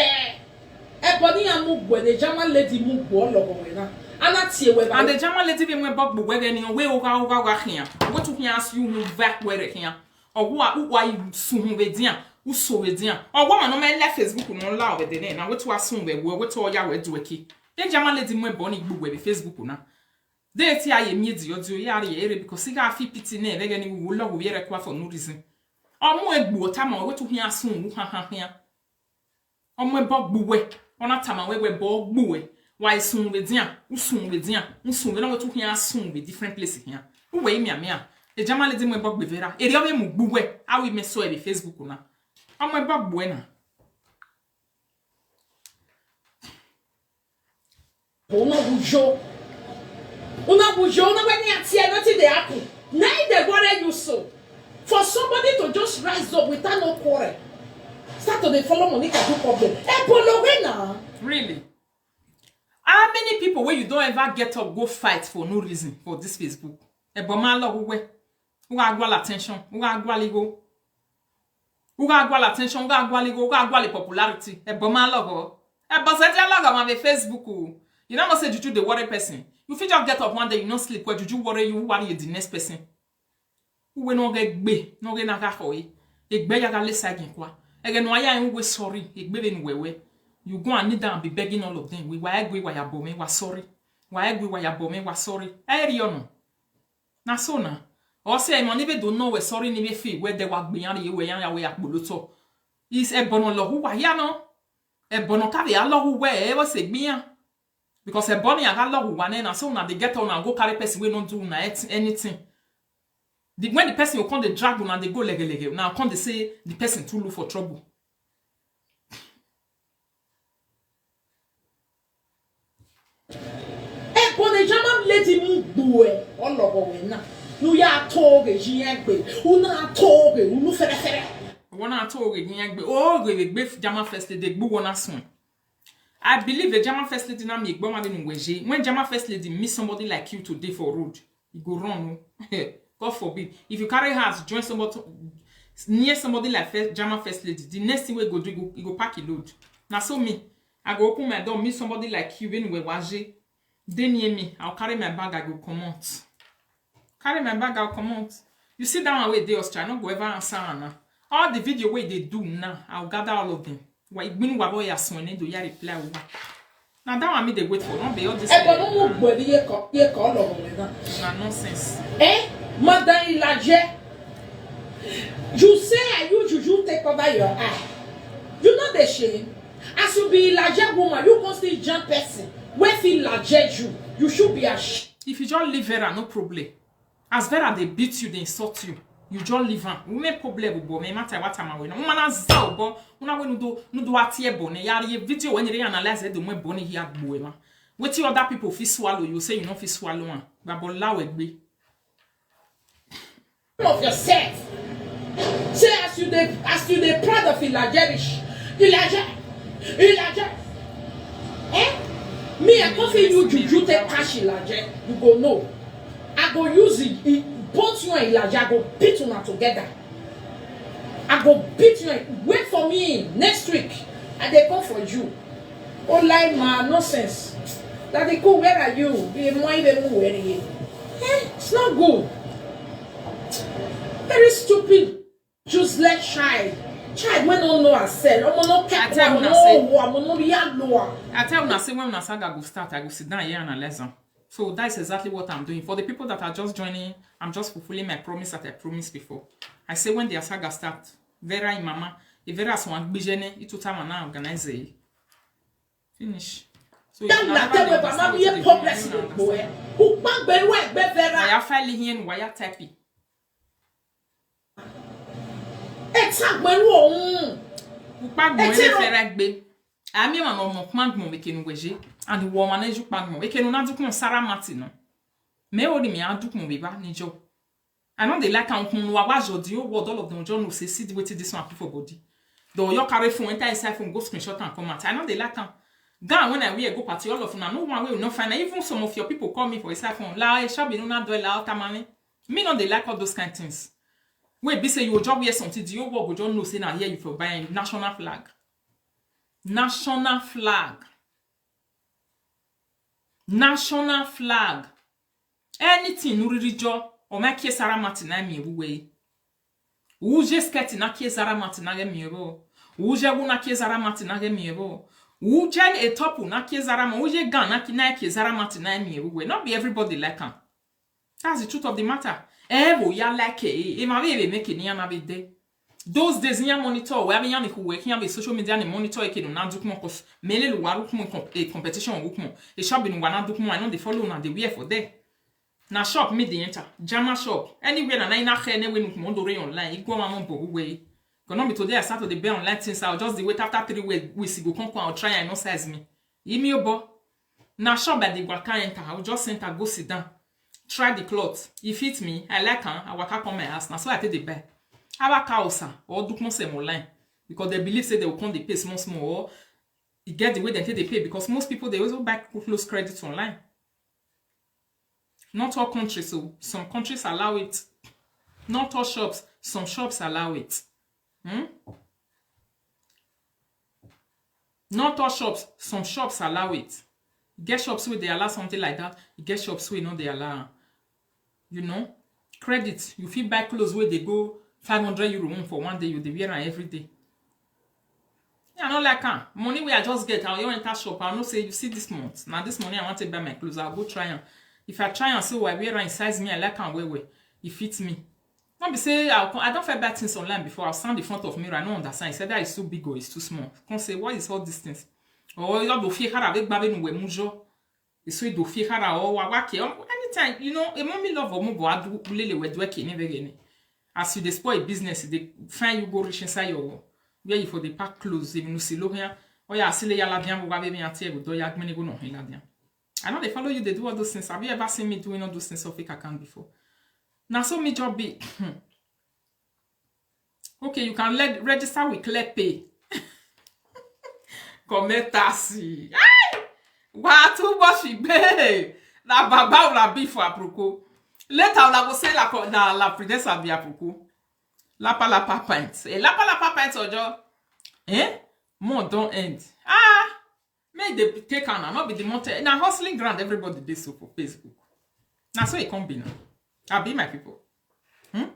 Ebony amu gwe, the German lady mu gwe logo we na. Ana tie we ba. And the German lady be mwe bog bu we ni we o ga o ga ga hian. Go to hian as you move back where hian. Ogwa u wa su hu we dia, u so we dia. Ogwa ma no me le Facebook no la we de na. We to asun we we to ya we do eki. The German lady mwe boni gbu we Facebook na. De ti aye mi di odio ya re ere because ga fi pity na we ni wo lo we re kwa for no reason. Omo egbu o ta ma we to hian sun u ha ha hian. Ọmọ ẹbọ gbuwe. Ọna tama wewe ẹbọ gbuwe. Wa isun we dia, usun we dia, usun we na we tu hia sun we different place hia. Uwe imi amia. E jama lady mo ẹbọ gbe vera. Eri obe mu gbuwe. Awi me so e be Facebook na. Ọmọ ẹbọ gbuwe na. Una bujo. Una bujo, una when you tear nothing dey happen. Now they worry you so. For somebody to just rise up without no quarrel, start to dey follow Monica do problem. Ebolowe na. Really? How many people where you don't ever get up go fight for no reason for this Facebook? Eboma lo we. Who are gwala attention? Who are gwaligo? Who are gwala attention? Who are gwaligo? Who are gwali popularity? Eboma lo. Ebo se dia lo ma be Facebook o. You don't know say juju dey worry person. You fit just get up one day, you no sleep. Where juju worry you? Who worry the next person? Uwe no ge gbe, no ge na ga hoi. Egbe ya ga le sa gin kwa. Ege no aya en uwe sorry, egbe be nu wewe. You go and kneel down and be begging all of them. We wa egwe wa ya bome, wa sorry. Wa egwe wa ya bome, wa sorry. Eri ono. Na so na. O se mo ni be do no we sorry ni be fi we de wa gbe yan ye we yan ya we apoloto. Is ebono lo hu wa ya no. Ebono ka be a lo hu we e wo se gbe yan. Because eboni aga lo hu wa na, so una dey get una go carry person wey no do una et- anything. The, when the person go come dey drag una dey go lege lege, una come dey say the person too look for trouble. Ebone jama lady mu gbue ologo we na. Nu ya to ge ji egbe. Una to ge unu fere fere. Wona to ge yin egbe. O ge be gbe Jama first lady gbu wona sun. I believe the Jama first lady na mi gbo ma be nu weje. When Jama first lady meet somebody like you today for road, you go run o. God forbid. If you carry her to join somebody near somebody like first, Jama first lady, the next thing we go do, you go, you go pack a load. Na so me, I go open my door, meet somebody like you when we waje. Dey near me, I'll carry my bag, I go comot. Carry my bag, I'll comot. You see that one wey dey Austria, I no go ever answer her now. All the video wey dey do now, I'll gather all of them. Wa igbinu wa boy asun ni do ya reply o. Now that one me dey wait for, don't be all this. Ebo no mu gbori ye ko ye ko lo mo na. Na nonsense. Eh? Madam Ilaje. You say I use juju take cover your eye. You know the shame. As you be Ilaje woman, you go still jam person. Where feel Ilaje you? You should be ashamed. If you just leave Vera, no problem. As Vera dey beat you, dey insult you, you just leave am. Women problem bo me matter what am away. Woman na za bo, una we nudo nudo atie bo ne yari video when you analyze it, the more bo ne here bo ma. Wetin other people fit swallow, you say you no fit swallow am. Babo lawe gbe. Of yourself. Say as you dey as you dey proud of Ilajerish. Ilaje, Ilaje. Eh? Me, I come feel you juju take cash Ilaje. You go know. I go use it, it both you and Ilaje. I go beat una together. I go beat you. Wait for me next week. I dey come for you. Oh, lie man, nonsense. Daddy, cool, where are you? Be more even where are you? Eh? It's not good. Very stupid, useless child. Child wey no know herself. Omo no care. I tell una no say- wo, omo no be yard lower. I tell una say when una saga go start, I go sit down here and analyze am. So that's exactly what I'm doing. For the people that are just joining, I'm just fulfilling my promise that I promised before. I say when their saga start, Vera in mama, if Vera swan bijene, it will time and organize it. Finish. So if That una na never tell dey me, but understand now wetin you dey progress do, you in no boy. understand. Who back by where be Vera? Waya file here, waya type it. Attack by who? Pupa gbọn Ẹ ti ebe rọ- fẹrẹ gbe. Ami ma mo mo kpagbo we kenu weje. And wo ma neju kpagbo we kenu na dukun Sarah Martin no. Me o ni mi a dukun we ba nijo. I no dey like am kun wa wa jo di o word, all of them just know say see the wetin this one put for body. The Oyo carry phone, enter inside phone, go screenshot and come out. I no dey like am. Gan when I wear go party, all of una no one wey no find. Even some of your people call me for inside phone. La e shabi no na do la o tamani. Me no dey like all those kind things. Wey be say you go just wear something, the whole world go just know say na here you for buy national flag. National flag. National flag. Anything nuririjo, o ma kie Sarah Martin na mi ewu we. Uje skirt na kie Sarah Martin na mi ewu. Uje wu na kie Sarah Martin na mi ewu. Uje e top na kie Sarah Ma, uje gan na ki na kie Sarah Martin na mi ewu we. Not be everybody like am. That's the truth of the matter. Eh, wo ya like it. E ma be make ni na be de. Those days, here monitor, we have here who work here with social media and monitor, okay, no, now do come, 'cause mele lo waru come, a competition, work more. A shop in one, do come, I know they follow now, they wear for there. Now shop, me the enter, Jama shop, anywhere, and I not care, anywhere, no, come on, do online, you go, I'm on, go away. Cause not be today, I start to the bear online things, I'll just the wait after three weeks, we see go come, come, I'll try and no size me. Imi obo. Na shop I dey waka enter, I will just enter, go sit down. Try the cloth. E fit me, I like am, I waka come my house. Na so I take dey buy. Our cow, sir, or do come sell online. Because they believe say they will come dey pay small, small, or e get the way they take dey pay. Because most people, they also buy close credit online. Not all countries, so some countries allow it. Not all shops, some shops allow it. Hmm? Not all shops, some shops allow it. Get shops where they allow something like that. You get shops where no they allow. You know, credit, you fit buy clothes where they go five hundred euro one for one day, you dey wear am every day. Yeah, I no like am. Money wey I just get, I wan enter shop, I know say you see this month. Now this money I want to buy my clothes, I'll go try am. If I try am, so I wear am, e size me, I like am well well. E fit me. No be say I, I don't feel bad things online before. I'll stand in front of mirror, I no understand. He said that is too big or it's too small. Come say, what is all these things? Or you don't feel hard, I beg, babe, no, we mujo. It's so you do feel hard, or wa, wa, ke, or anytime, you know, a mommy love or move, I do, lele, we do, ke, never, any. As you dey spoil business, they find you go reach inside your, where you for the pack clothes, even you see low here. Oh yeah, I see the yala diam, wa, baby, and tell you, do ya, many go no, hela diam. I know they follow you, they do all those things. Have you ever seen me doing all those things on fake account before? Now, so me job be. Okay, you can let, register with Clear Pay. Come let us see. Hey! Wa too much, babe. Na baba una be for Aproko. Later, una go say la co-, na la princess be Aproko. Lapa lapa pants. Eh, lapa lapa pants, Ojo. Eh? Month don't end. Ah! Make they take am now, not be the month. Na hustling ground, everybody dey so for Facebook. Na so it come be now. I be my people. Hmm?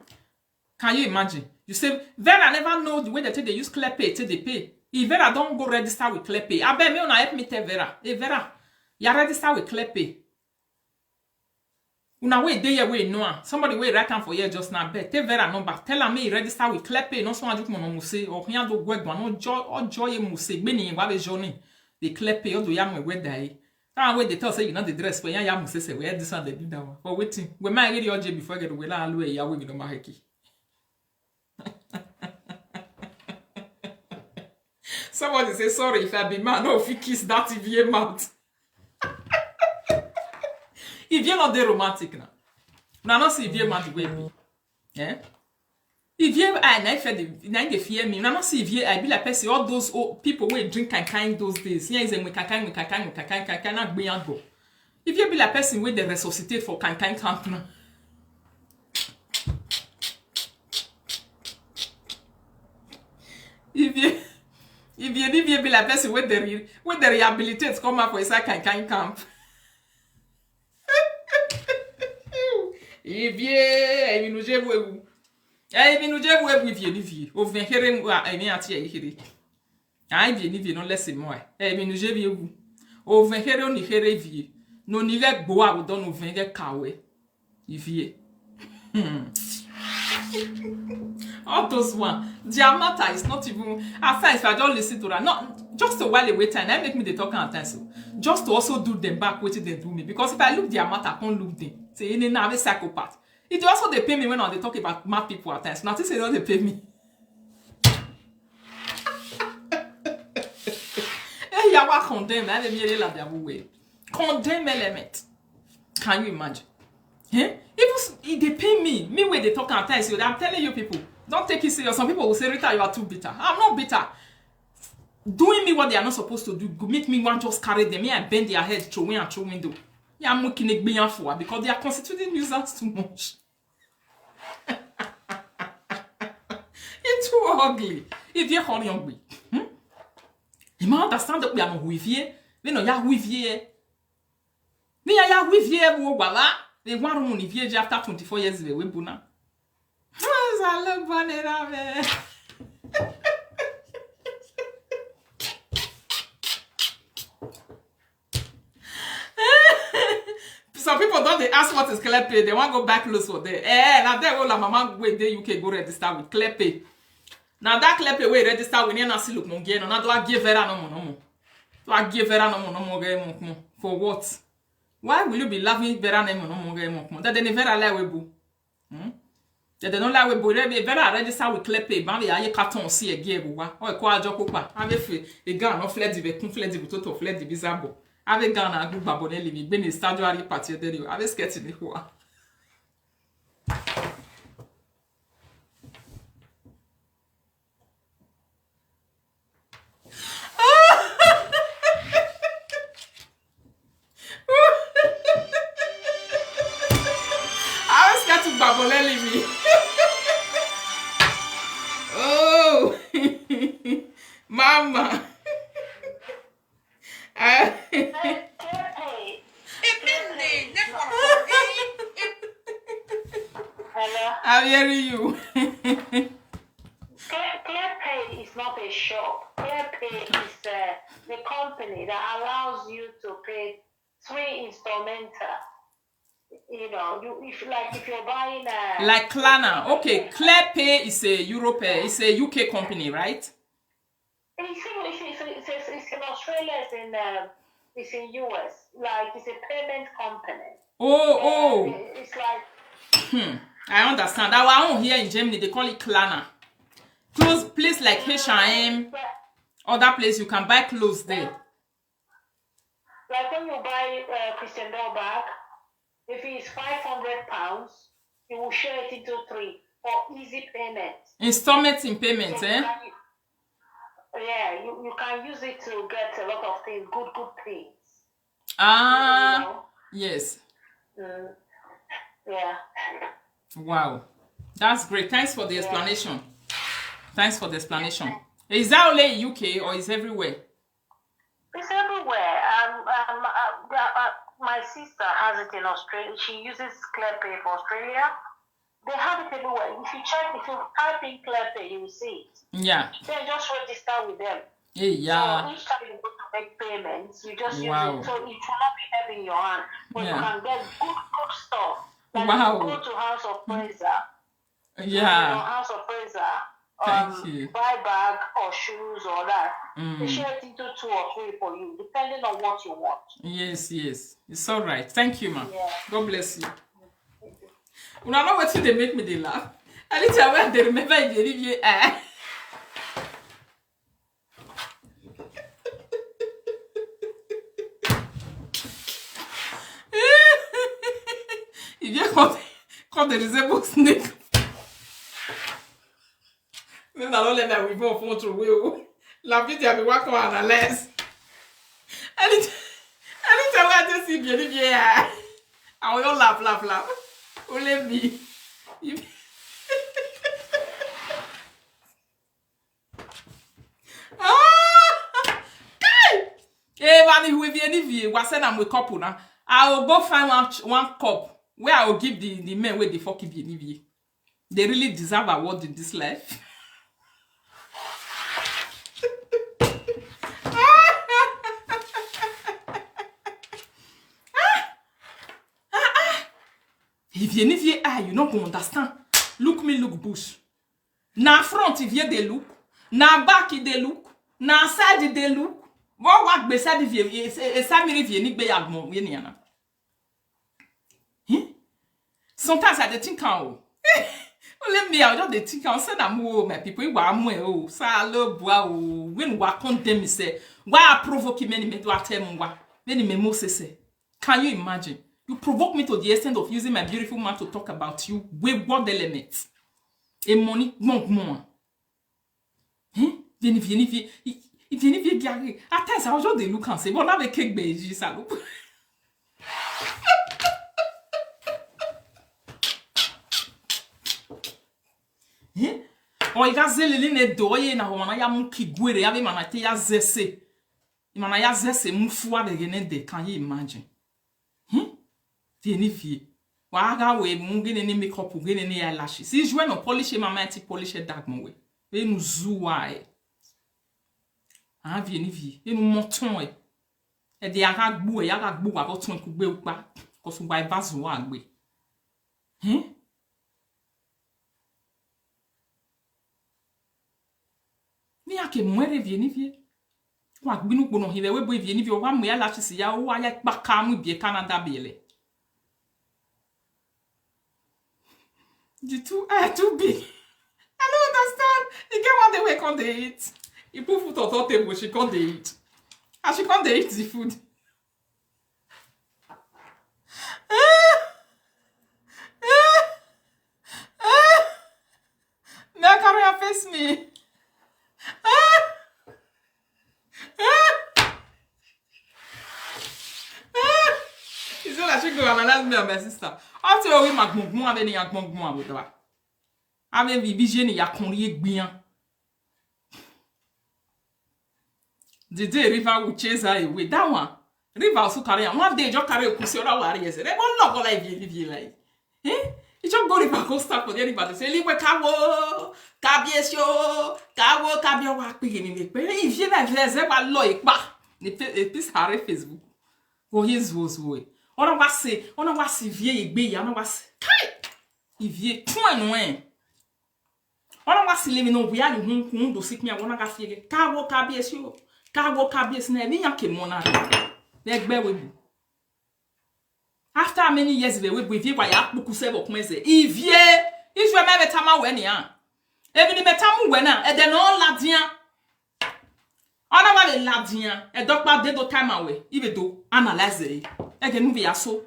Can you imagine? You say, Vera never know the way they take, they use Clear Pay, take they pay. If Vera don't go register with Clear Pay, I bet me una help me tell Vera. Hey, Vera, you register with Clear Pay. Una wey dey here wey know am. Somebody wey write am for here just now, bet. Tell Vera number. Tell am me register with Clear Pay. No so aju mo no muse. O hian do gwe gba no jo, o jo ye muse. Gbe ni wa be jo ni. The Clear Pay, o do ya mo we dai. That one wey they tell say you know the dress, but ya ya muse say we this one they do that one. But waiting. We might get your J before I get we la alwe ya we no ma heki. Somebody say, sorry, if I be man, no fit kiss that E V A mouth. E V A not dey romantic now. Now, not see E V A mouth the way be. Eh? E V A, I, na if they, na they fear me. Now, not see E V A, I be like person, all those old people wey drink kind kind those days. Yeah, is a kind kind, kind kind, kind kind, kind kind, not be go. E V A be like person wey they resuscitate for kind kind camp now. E V A, E V A, E V A be like person wey they re-, wey they rehabilitate come out for inside kind kind camp. E V A, èmi nu je bu ewu. Eh, èmi nu je bu ewu, E V A, E V A. O ven here mu, a, èmi àti e here. Ai, E V A, E V A, no less more. Eh, èmi nu je bi ewu. O ven here, o ni here, E V A. No ni re gbo a, o don o ven re kawe. E V A. Hmm. All those one, their matter is not even, at times, if I don't listen to that, not just a while away time, that make me dey talk am at times. So just to also do them back wetin they do me. Because if I look their matter, I can't look them. Say, "Ene na a psychopath." It also dey pay me when I dey talk about mad people at times. Now, this is not dey pay me. Eh, yawa condemn, eh, me la dia we. Condemn element. Can you imagine? Eh? Even s-, e dey pay me. Me wey dey talk at times, so I'm telling you people, don't take it serious. Some people will say, "Rita, you are too bitter." I'm not bitter. Doing me what they are not supposed to do go make me want just carry them. Me, I bend their head, throw away and throw window. Yeah, I'm looking at being for because they are constituting nuisance too much. It's too ugly. If you call young, hmm? You might understand that we are not with you. We know ya with you. We are ya with you. We are wa. They want to move if you after twenty-four years. We buna. Zalo banera me. Some people don't they ask what is Clear Pay. They want go buy clothes for there. Eh, now there all mama wey dey U K go register with Clear Pay. Now that clip wey register with Nena Siluk Mongieno, now do I give Vera no more, no more? Do I give Vera no more, no more, get more, more? For what? Why will you be loving Vera no more, no more, get more, more? That then Vera like we boo. Hmm? That they don't like we boo. They Vera register with clip, but we are carton see a give wa. Oh, kwa jo kupa. Have a free. A gun no fled the kun fled the to fled the bizarre. Have a gun and good babonelli. Been a statuary party there. Have a sketch in the hoa. I was got to babble me. Oh, mama. I- Hello. I'm hearing you. Clear, ClearPay is not a shop. ClearPay is uh, the company that allows you to pay three instrumental. You know, you if like if you're buying a Like Klarna. Okay, ClearPay is a Europe, uh, it's a U K company, right? It's in, it's, it's, it's, it's in Australia, it's in um, it's in U S. Like it's a payment company. Oh, oh. Uh, it's like Hmm. I understand. Our own here in Germany, they call it Klarna. Clothes, place like H and M, but other place you can buy clothes there. Like when you buy uh, Christian Dior bag, if it's five hundred pounds, you will share it into three for easy payment. Installment in payment, So you eh? can, yeah, you, you can use it to get a lot of things, good, good things. Ah, You know? Yes. Mm, yeah. Wow. That's great. Thanks for the Yeah. explanation. Thanks for the explanation. Is that only in U K or is everywhere? It's everywhere. Um, um, uh, uh, uh, my sister has it in Australia. She uses ClearPay for Australia. They have it everywhere. If you check, if you type in ClearPay, you will see it. Yeah. Then just register with them. Hey, yeah. So each time you go to make payments, you just use Wow. it. So it will not be heavy in your hand. But Yeah. you can get good, good stuff. Like Wow. you go to House of Praise, uh, you know, Yeah. House of Praise, uh, Thank um, you. buy bag or shoes or that. They Mm. share it into two or three for you, depending on what you want. Yes, yes. It's all right. Thank you, ma. Yeah. God bless you. Una know wetin dey make me dey laugh? Anytime wey I dey remember Iberibe, eh? If you come, come dey resemble snake. Then I don't let that we go phone through will. La video be work on analyze. Anytime, anytime I just see Iberibe, eh, I will laugh, laugh, laugh. Only me. If Hey, Vani, who if any view, was send am a couple now. I will go find one ch- one cup where I will give the the men where they fuck if any view. They really deserve award in this life. If you need your eye, you not go understand. Look me, look bush. Na front if you they look, na back if they look, na side if they look. What work beside if you a side if you need be agmo we niana. Hmm? Sometimes I dey think how. Let me, I just dey think how say na mo my people wa mo e o sa lo bua o when wa condemn me say why I provoke many me do tell me wa many me mo say say can you imagine? You provoke me to the extent of using my beautiful mouth to talk about you. Wayward element. A money, gbon gbon. Eh? Vieni, vieni, vieni. Vieni, vieni, Gary. At times, I was just dey look and say, but now they cake be this, I look. Eh? Or you can say, Lily, ne do ye na wana ya muki gwere ya be mana te ya zese. Imana ya zese mufu wa begene de. Can you imagine? Hmm? Vieni vie. Wa ga we mu gene ne makeup gene ne eyelashes. Si jwe no polish e mama ti polish e dag mo we. E nu zuwa e. Ah, vieni vie. E nu moton e. E de aga gbu e, aga gbu wa ko tun ku gbe upa. Ko su wa e ba zuwa gbe. Hmm? Ya ke mwere vie ni vie. Wa gbinu kpono hive we bo vie ni vie. Wa mu ya la chisi ya, wa ya kpaka mu bie Canada biele. The two are too big. I don't understand. You get one day we come dey eat. You put food on top table, she come dey eat. As she come dey eat the food. Now come here face me. It's not like she go analyze me and my sister. Until we magbongbon have any magbongbon have do. Have a vision ya kon ye gbiyan. The day river will chase her away. That one, river also carry am. One day, just carry a kusi or a warrior. They won't look like you live your life. Eh? You just go river, go start for the river. They say, "Liwe kawo, kabiesio, kawo, kabio wa pigi ni pe." If you like, there's a law, it pa. The pe-, it is Harry Facebook. Go his was way. Ona wa se, ona wa si vie igbe ya, ona wa se. Kai! Ivie tun enu en. Ona wa si le mi no we ani hun kun do sik mi awona ga fie. Kawo kabiesio. Kawo kabiesi na mi ya ke mona. Egbe we bu. After many years, we we we wa ya puku se bo kumeze. Ivie, ijwe me betama we ni a. Ebi ni betamu we na, e de no la dia. Ona wa le la dia. E do pa de do time awe. Ibe do analyze. E ke nu bi aso.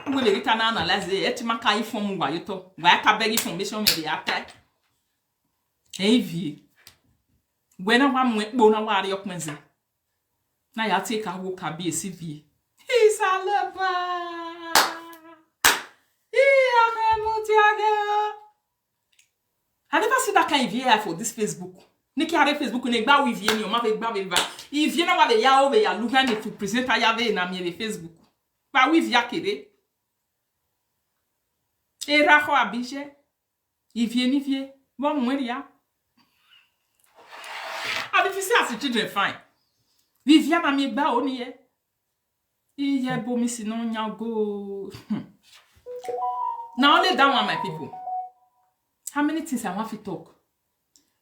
We le rita na analyze. E ti maka ifon mu wa yo to. Wa ka beg information me de attack. E Ivie. We na wa mu e po na wa ri okunze. Na ya take a walk a be a C V. He's a lover. He a me mutiage. I never see that kind of V A I for this Facebook. Nikki are Facebook ne gba we vie ni o ma fe gba we ba. If you know what they are over ya look at it to present I have na me Facebook. Ba we via kere. Era ho abije. Ivie ni vie. Bon mweria. And if you see as the children fine. Viviana mi gba oni ye. Iye bo mi si no nya go. Hmm. Na only that one, my people. How many things I want to talk?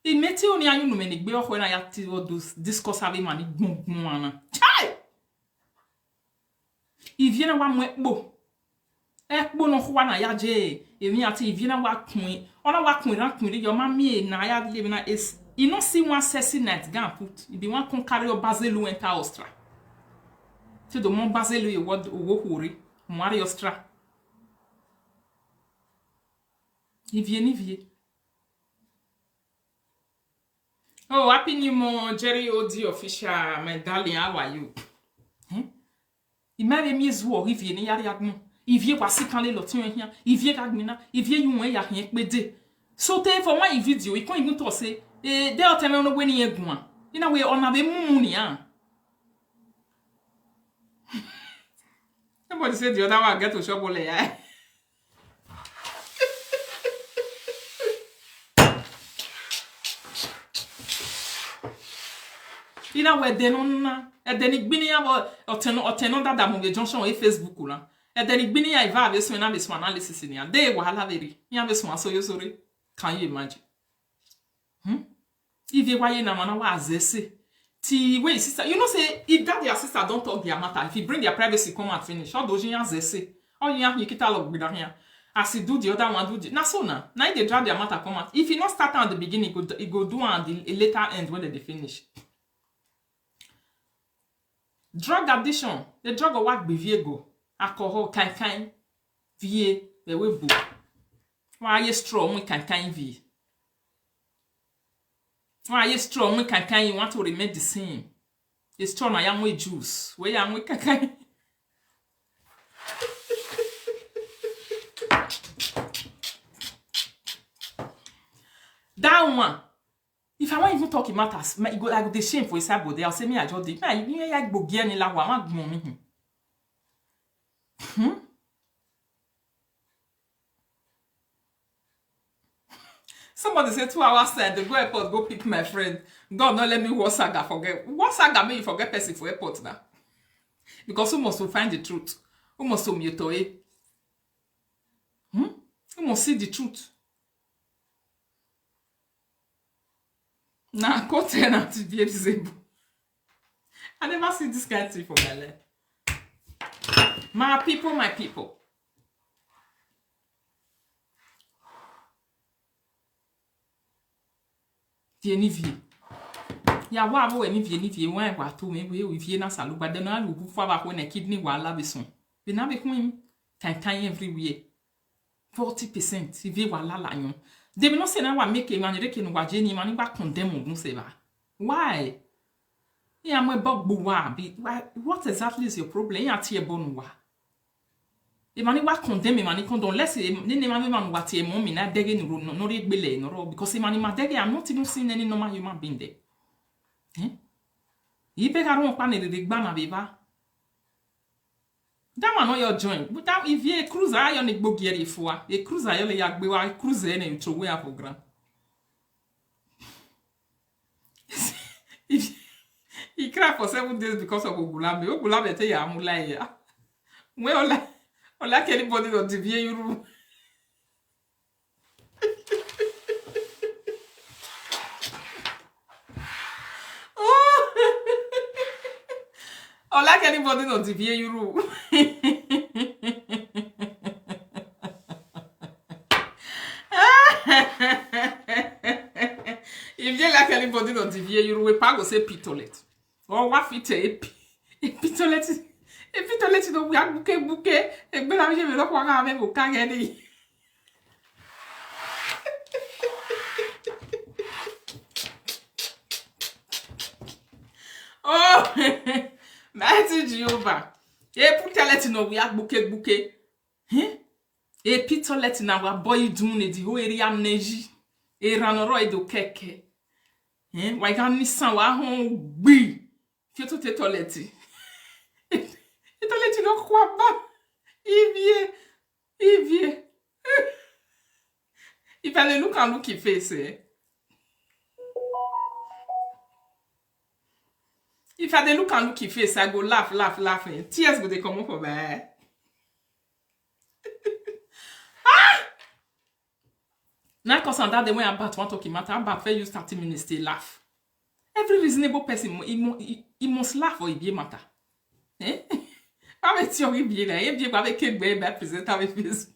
Imeti oni anu no meni gbe o na ya ti o dis-, discuss abi mani gbun gbun ana. Chai! Ivie na wa mu ekpo. Ekpo no ho wa na ya je. Emi ati ivie na wa kun. Ona wa kun ran kun yo ma mi na ya le na es. You no see one sexy night go and put. If you want come carry your bazelu enter Austria. So the more bazelu you want wo hore. Mo are Austria. Ivie ni vie. Oh, happy new month, Jerry O D official, my darling, how are you? Hmm? Imagine me as well, Ivie ni yari agmo. Ivie wa si kan le lo ti o hian. Ivie ka gbina. Ivie yu won ya hin pe de. So te for one video, you can't even talk say, eh, they are telling no when you go. In a way, on a be mu ni a. Somebody said the other one get to shop ole ya. Ina we de no na. E de ni gbini ya bo oteno, oteno dada mo be junction e Facebook la. E de ni gbini ya iva be so na be so analysis ni. De wahala very. Ya be so so yo sore. Can you imagine? Hmm? If you why na mana wa zese. Ti wey sister, you know say if that your sister don't talk their matter, if you bring their privacy come out finish, all those you zese. All you have you kita log with here. As you do the other one, do the na so na. Na they drag their matter come out. If you not start at the beginning, it go, it go do at the later end when they finish. Drug addiction, the drug of what be go. Alcohol, kind kind, vie, the way book. Why are you strong with kind kind vie? Why are you strong with kind kind? You want to remain the same. It's strong, I am with juice. Where am with kind kind? That one. If I want even talk in matters, my, go, I go the shame for inside body. I'll say me I just did. Me, I, me, I go get any la wa, ma gbon mi. Hmm? Hmm? Somebody said two hours time, they go airport, go pick my friend. God, not let me war saga forget. War saga me you forget person for airport now. Because who must to find the truth? Who must to mute it? Hmm? Who must see the truth? Na cold tenant be disabled. I never see this kind thing for my life. My people, my people. Vie ni vie. Ya wa bo ni vie ni vie wa wa to me we vie na salu ba de na lu bu fa ba ko na kidney wa la be so. Be na be ko him time time everywhere. Forty percent vie wa la la yon. They be not say na wa make a man reke no wa je ni man wa condemn ogun se ba. Why? Ya mo bo gbo wa bi. Why? What exactly is your problem? Ya ti e bonu wa. Emani wa condemn emani condemn. Let's say ni ne mami man wa ti e mo mi na dege ni ro no no re gbele no ro, because emani ma dege, I'm not even seeing any normal human being there. Eh? Ipe ka ro pa ne de gba na be ba. That one no your join. But that if you cruise ayo ni gbogi eri fua. E cruise ayo le ya gbe wa cruise e ne you throw away for ground. If he cry for seven days because of Ogulame. Ogulame te ya amula ya. We ola ola ke anybody don devie yuru. Oh. Ola ke anybody don devie yuru. If you like anybody don devie yuru, we pa go say pitolet. Or wa fit a pi- a pitolet. A pitolet no we are buke buke. A bela we me lo kwa ga me buka gani. Oh, mighty Jehovah. E pitolet no we are buke buke. Eh? E pitolet na wa boy dun e di ho eri amneji. E ranoro e do keke. Eh? Wa ga ni san wa hon gbi. Fi to te toilet. E toilet no kwa ba. Ivie. Ivie. If I dey look and look your face, eh? If I dey look and look your face, I go laugh, laugh, laugh. Eh? Tears go dey come up for my eye. Ah! Na cause on that day when Abat want talk him matter, Abat first use thirty minutes to laugh. Every reasonable person, he, mu- he, he must laugh for Ibie matter. Eh? How many theory be like? If you have a cake, baby, I present our face.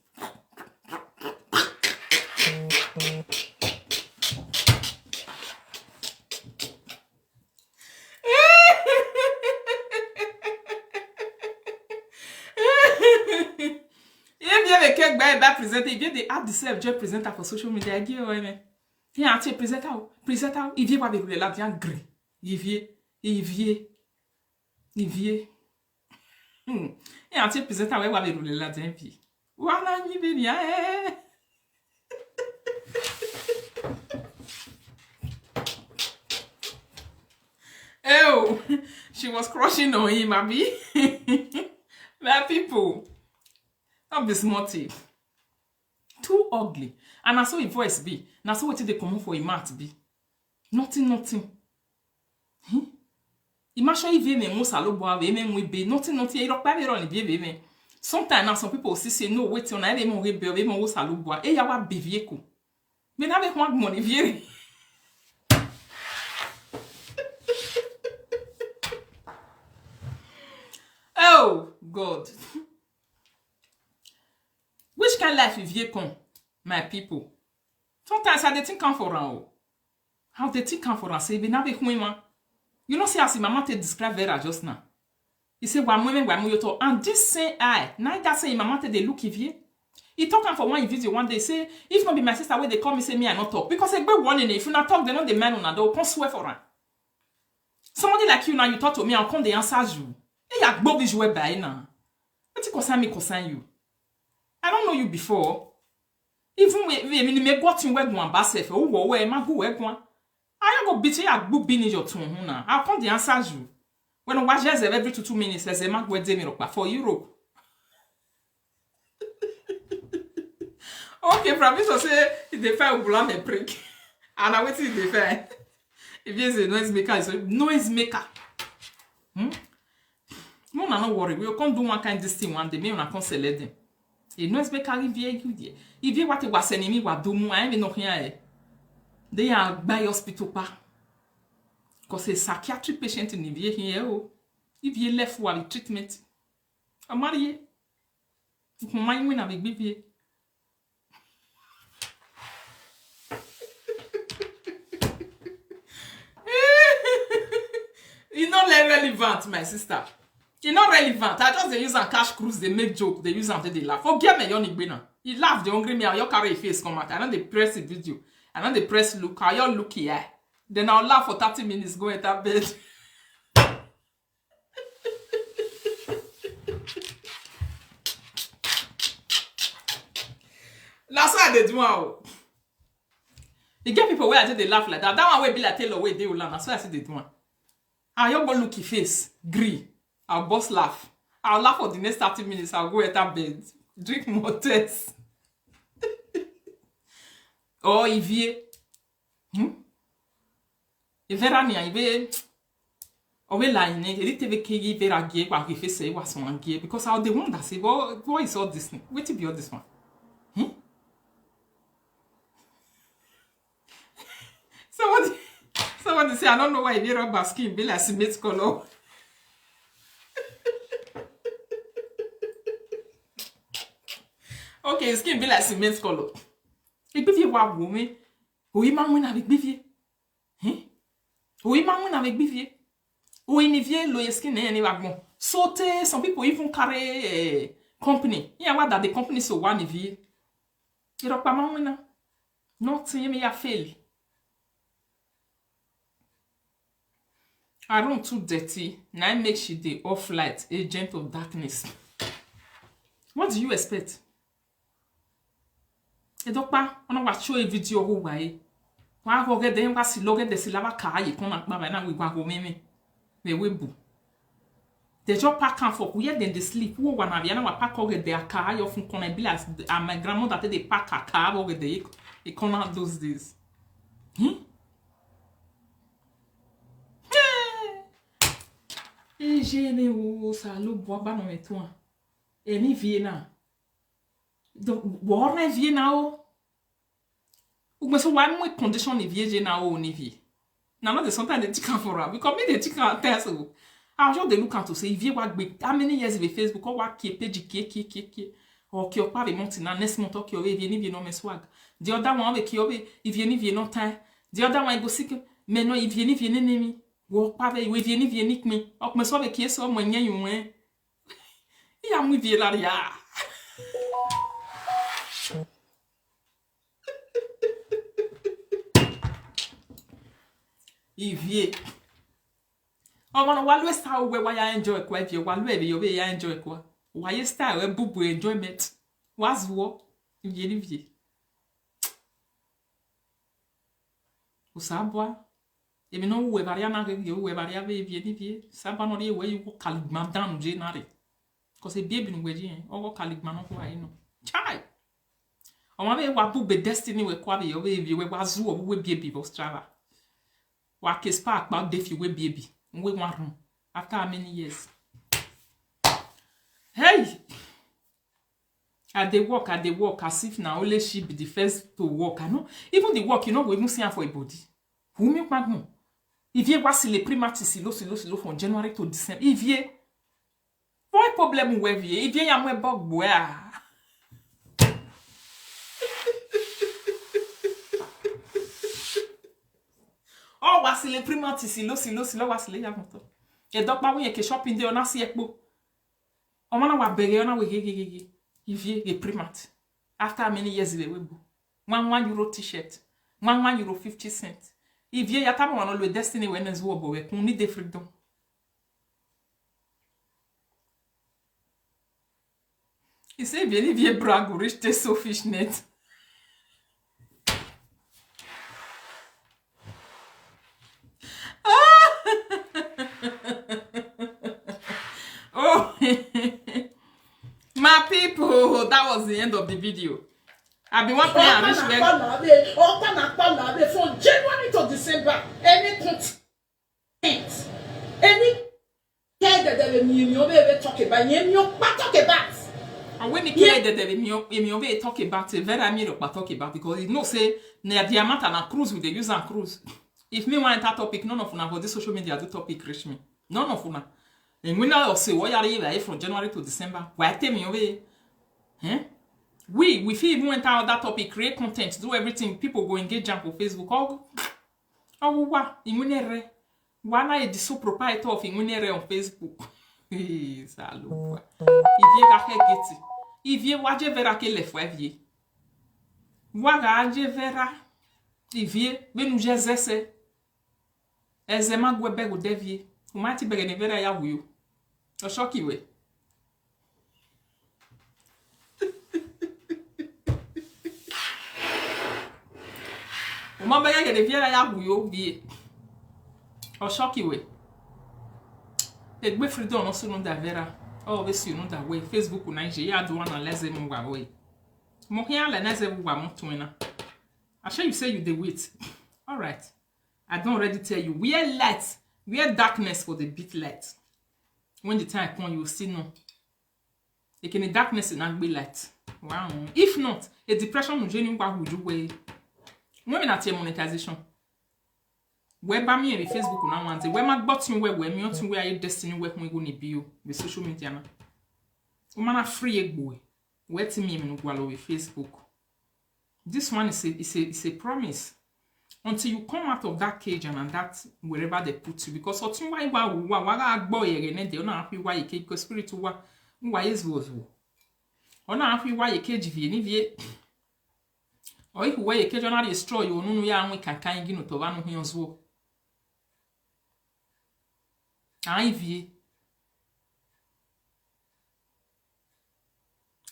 If you have a cake, baby, I present. If you the add the self, just present her for social media. I give away, man. Yeah, I say present out, present out. If you have a real angry, if you, if you, if you. Hmm. Yeah, I say present out. Where have a real angry? Wala ni be ni eh. Oh, she was crushing on him, Abby. My people, not be small thing. Too ugly. And I saw his voice be. And I saw what they come for him mouth be. Nothing, nothing. Hmm? Imagine if me mo salo bo ave me mo be nothing nothing e ropa be ro ni be be me. Sometimes now some people see say no wait on I be mo be be mo salo bo e ya wa be vie ko. Me na be ho agmo ni vie. Oh God. Which kind life if you come, my people? Sometimes I dey think am for am o. How they think am for am say be na be queen man. You know see as him mama take describe Vera just now. He say wa mwe wa mwe to and this same eye, na that same mama take dey look Ivie. He talk am for one video one day say if not be my sister wey dey call me say me I no talk because egbe warning if una talk they no dey mind una they will come swear for am. Somebody like you now you talk to me I come dey answer you. Hey, I go visual by now. Wetin concern me concern you? I don't know you before. Even we we me me got in where one basef. Oh, where ma go where one. I go beat you. I go be in your tune now. I come dey answer you. When I watch every two two minutes, as a man go dey me for Europe. Okay, from this I say if they find Ogulame prick, and I wait till they find. If he is a noise maker, is a noise maker. Hmm? No, na no worry. We will come do one kind this thing one day. Me una come select them. A noise maker if you you there. If you what was enemy what do mu I no here. They are by hospital pa. Because a psychiatric patient in the V A here, oh, if you left for the treatment, I'm married. If my mind will be V A. E no le relevant, my sister. E no relevant. I just dey use am catch cruise, dey make joke, dey use am take dey laugh. Forget me, your nigbe now. He laugh, dey hungry me. I your carry a face come out. I no dey press the video. I no dey press look. I your look here. Then I'll laugh for thirty minutes, go enter bed. Na so I dey do am o. E get people wey I just dey laugh like that. That one wey be like tailor wey dey Ola, na so I still dey do am. I just go look him face, gree. I'll burst laugh. I'll laugh for the next thirty minutes. I'll go enter bed, drink more teas. Or Ivie. Hmm? Ivera ni Ive. Owe la ine, eri teve ke Ivera gie, kwa ke face wa so gie, because how they wonder say, what, what is all this thing? Wetin be all this one? Hmm? Somebody, somebody say, I don't know why Ivera skin be like cement color. Okay, skin be like cement color. Igbivie wa wo mi. Oyi ma win abi gbivie. Hmm? Oyi ma win abi gbivie. Oyi ni vie lo ye skin ne ni wa gbon. So te some people even carry, eh, company. Yeah, what that the company so one ni vie. Iro pa ma win na. Nothing me ya fail. Her room too dirty. Na im make she dey off light, agent of darkness. What do you expect? Edokpa, ona wa show a video ho wa e. Wa ho ge de wa si lo ge de si la wa ka ye kon na pa ba na we wa ho me me. We we bu. They just pack am for where dem dey sleep. Wo wa na bia na wa pack ho ge de aka yo fun kon e be like, and my grandmother take dey pack aka ho ge de e kon na those days. Hmm? Eje ne wo sa lo bo ba no me to an. Eni vie na. Do wo na vie na o. Ugbe so wa mu condition ni vie je na o ni vie. Na no dey sometimes dey think am for am because me dey think am test o. I just dey look am to say if you wa gbe how many years be Facebook or wa kie page kie kie kie kie. Or kie opa be month na next month or kie o vie ni vie no me swag. The other one be kie o be if you ni vie no time. The other one go sick me no if you ni vie ni ni mi. Wo pa be we vie ni vie ni mi. Ok me so be kie so mo nyen yun eh. Iya mu vie la ya. Ivie. Ọmọ na wa lu style we wa ya enjoy kwa Ivie wa lu ebe yo be ya enjoy kwa. Wa ye style we bubu enjoyment. Wa zuo. Ivie ni vie. Usabwa. Emi no we baria na ge we baria be Ivie ni vie. Saba no ri we yu kaligma down je na re. Because a baby no we je. Ogo kaligma no kwa ino. Chai. Ọmọ be wa bu be destiny we kwa be yo be Ivie we wa zuo we baby bo strava. Wa ke spa pa de fi we baby. We wa run. After how many years? Hey! I dey work, I dey work as if na only she be the first to work. I know. Even the work, you know, we even see am for a body. Who me kpagmo? Ivie wa sile primati silo silo silo from January to December. Ivie. What problem we vie? Ivie ya mwe bog boy. Oh, wa sile primati silo silo silo wa sile ya moto. E dokpa we ke shopping de ona si ekpo. Ọmọ na wa bere ọna we ge ge ge ge. Ivie ge primat. After many years we we bu. One one euro t-shirt. One one euro fifty cent. Ivie ya tabo wan lo destiny we nezu obo we kun ni de freedom. He say Ivie ni vie brag reach te selfishness. Oh, my people, that was the end of the video. I been one play and reach where. Ọkọ na pala be from January to December. Any content, any care that the million baby talk about, you know, talk about. And when the care that the million baby talk about, a very million talk about because you know say na the amount and a cruise with the use and cruise. If me wan enter topic, none of una for this social media do topic reach me. None of una. And we now say what you are from January to December. Why tell me over? Eh? We we fit even enter other topic, create content, do everything. People go engage am for Facebook. Oh, oh, wa, Inwinere. Wa na e the sole proprietor of Inwinere on Facebook. Hey, Salukwa. Ivie ga ke geti. Ivie wa je vera ke le fwa vie. Wa ga je vera. Ivie, benu je zese. Eze ma gwe bego devie. Uma ti bege ne vera ya wuyo. O shoki we. Uma bege ne vera ya wuyo vie. O shoki we. Egbe freedom no sunu da vera. Oh, we sunu da we. Facebook na nje ya do analyze mu wa we. Mo can analyze mu wa mo twina. I sure you say you dey wait. All right. I don already tell you. Where light, where darkness for the beat light. When the time come, you will see no. Ekene darkness in agbe light. Wow. If not, a depression will join you back with you way. Women at your monetization. Where by me and Facebook now one day. Where my button where where me on where your destiny where we gonna be you with social media now. Woman are free egbo. Where to me and go with Facebook. This one is a, is a, is a promise. Until you come out of that cage and, and that wherever they put you, because something why why why why I go here and they don't have why you cage because spirit why why is was who. Ona afi why you cage vie ni vie. Or if why you cage on destroy you no no ya nwe kankan gino to vanu hion zwo. Ai vie.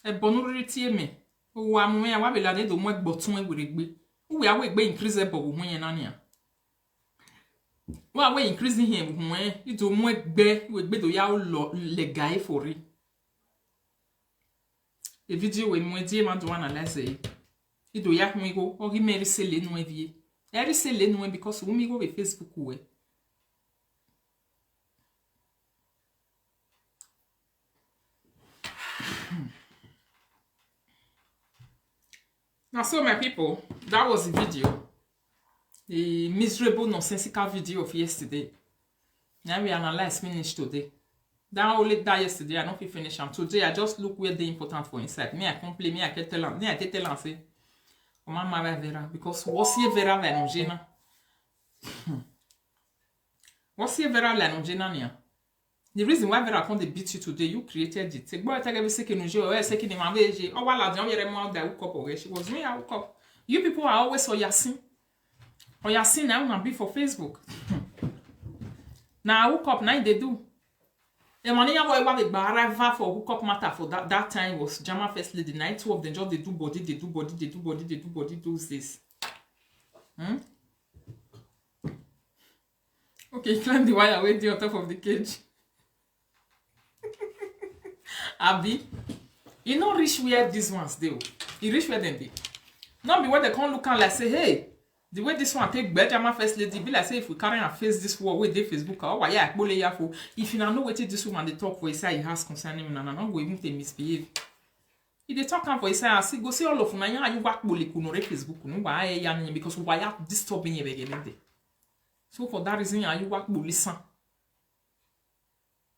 Ebonu riri ti eme. Uwa mu ya wa bela de do mu egbo tun ewere gbe. Uwe awe gbe increase ebo wo yen na ni a. Wa we increase him hu e. Ido mu egbe, we gbe do ya o lo le guy for it. A video we mu e die ma do analyze e. Ido ya mi go, o gi me ri se le nu e vie. E ri se le nu e because wo mi go be Facebook we. Now, so my people, that was the video. The miserable, nonsensical video of yesterday. Now we analyze finish today. That only that yesterday, I don't feel finish am. Today, I just look where they important for inside. Me, I complain, me, I can tell am, me, I can tell am, say, oh, mama, Vera, because what's here, Vera, Vera, Jena? What's here, Vera, Vera, Jena, nia? The reason why Vera come dey beat you today, you created it. Take boy take every second you or second in my age. Oh, while I don't hear more that hook up already. She was me, I hook up. You people are always on your sin. On your sin, I wanna be for Facebook. Now, hook up, now they do. The money I want to buy for hook up matter for that, that time was Jama First Lady. Night two of them just they do body, they do body, they do body, they do body, those days. Hmm? Okay, climb the wire wey dey on top of the cage. Abi, e no reach where these ones dey o. E reach where dem dey. No be when dem come look am like say, hey, the way this one take gbe Jama First Lady, be like say if we carry am face this wall wey dey Facebook, our wire akpole ya for. If una know wetin this woman dey talk for inside her house concerning me, una no go even take misbehave. E dey talk am for inside house, e go see all of una yan ayu wa kpole kuno re Facebook no wa ya ni because wa ya disturb yin bege nde. So for that reason, are you work police?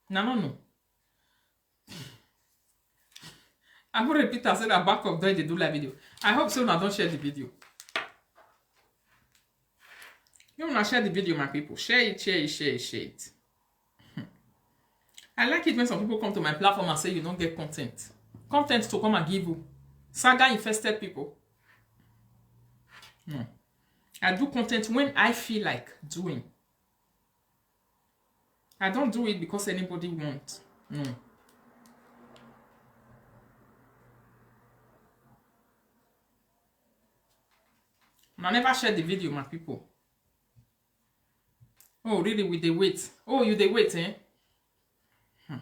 No, no, no. I will repeat, I said that back of door they do live video. I hope so now don't share the video. You wanna share the video, my people. Share it, share it, share it, share it. I like it when some people come to my platform and say you don't get content. Content to come and give you. Saga infested people. No. I do content when I feel like doing. I don't do it because anybody wants. No. I never share the video, my people. Oh, really? With the wait? Oh, you the wait, eh? Hmm.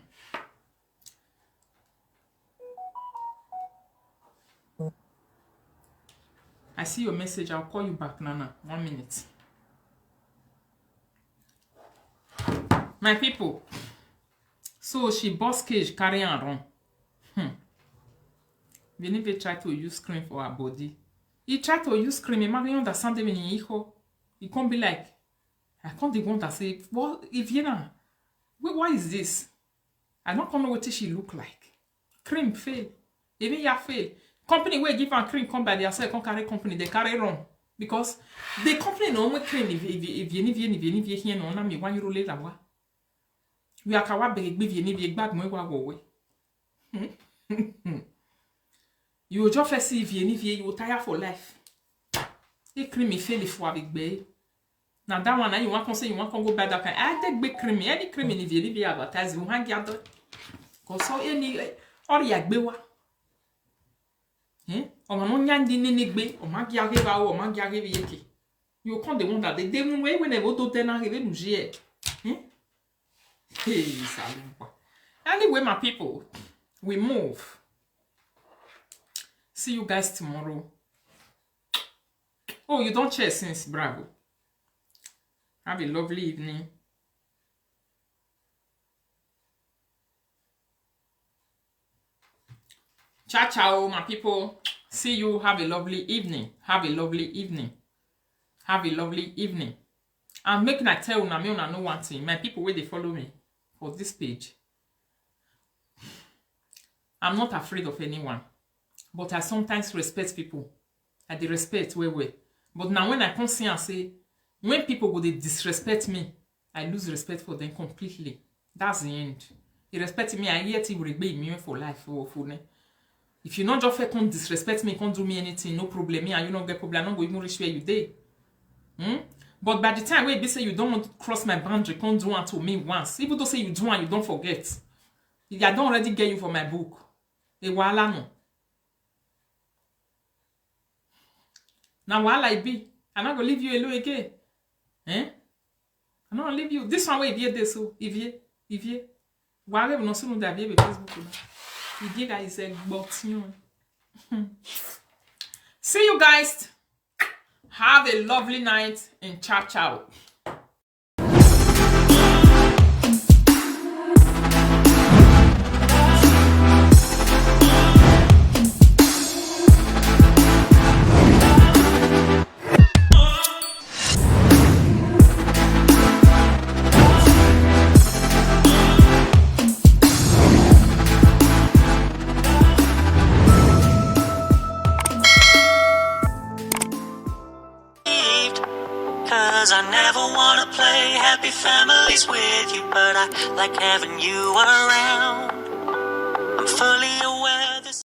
I see your message. I'll call you back, Nana. One minute. My people, so she boss cage carry and run. Hmm. Venive try to use cream for her body. He tried to use cream. Imagine understand them in Iho. It can't be like I come dey wonder say, what if you now? Wait, what is this? I don't come know what she look like. Cream fail. Even ya fail. Company wey give am cream come by their side, come carry company, they carry run. Because the company no only cream if if if you if you if you here no na me one euro later wa. We are kawa beg give you if you bad mo wa wo we. You just first see if you if you tire for life. E cream e fail for a big bay. Now that one, now you want to say you want to go buy that kind. I take big cream, any cream in if you if you advertise, you hang your door. Cause so any or ya gbewa. Eh? Or no nyandi ni ni gbe, or magi ageba, or magi ageba yeke. You come the one that they they when when they go to ten and even here. Eh? Hey, Salomon. Anyway, my people, we move. See you guys tomorrow. Oh, you don't share since, bravo. Have a lovely evening. Ciao, ciao, my people. See you. Have a lovely evening. Have a lovely evening. Have a lovely evening. And make I tell una, me una know one thing. My people where they follow me for this page. I'm not afraid of anyone. But I sometimes respect people. I dey respect well well. But now when I come see and say, when people go they disrespect me, I lose respect for them completely. That's the end. You respect me, I hear ti will be immune for life or for me. If you not just fair come disrespect me, can't do me anything, no problem. Me and you not get problem. I'm not going to reach where you dey. Hmm? But by the time we be say you don't want to cross my boundary, can't do one to me once. Even though say you do one, you don't forget. I don't already get you for my book. A wahala no. Now wahala I be. I'm not gonna leave you alone again. Eh? I don't leave you. This one way if you this so if you if you whatever no soon that be Facebook. If you guys say box you. See you guys. Have a lovely night and ciao ciao. Cause I never wanna play happy families with you, but I like having you around. I'm fully aware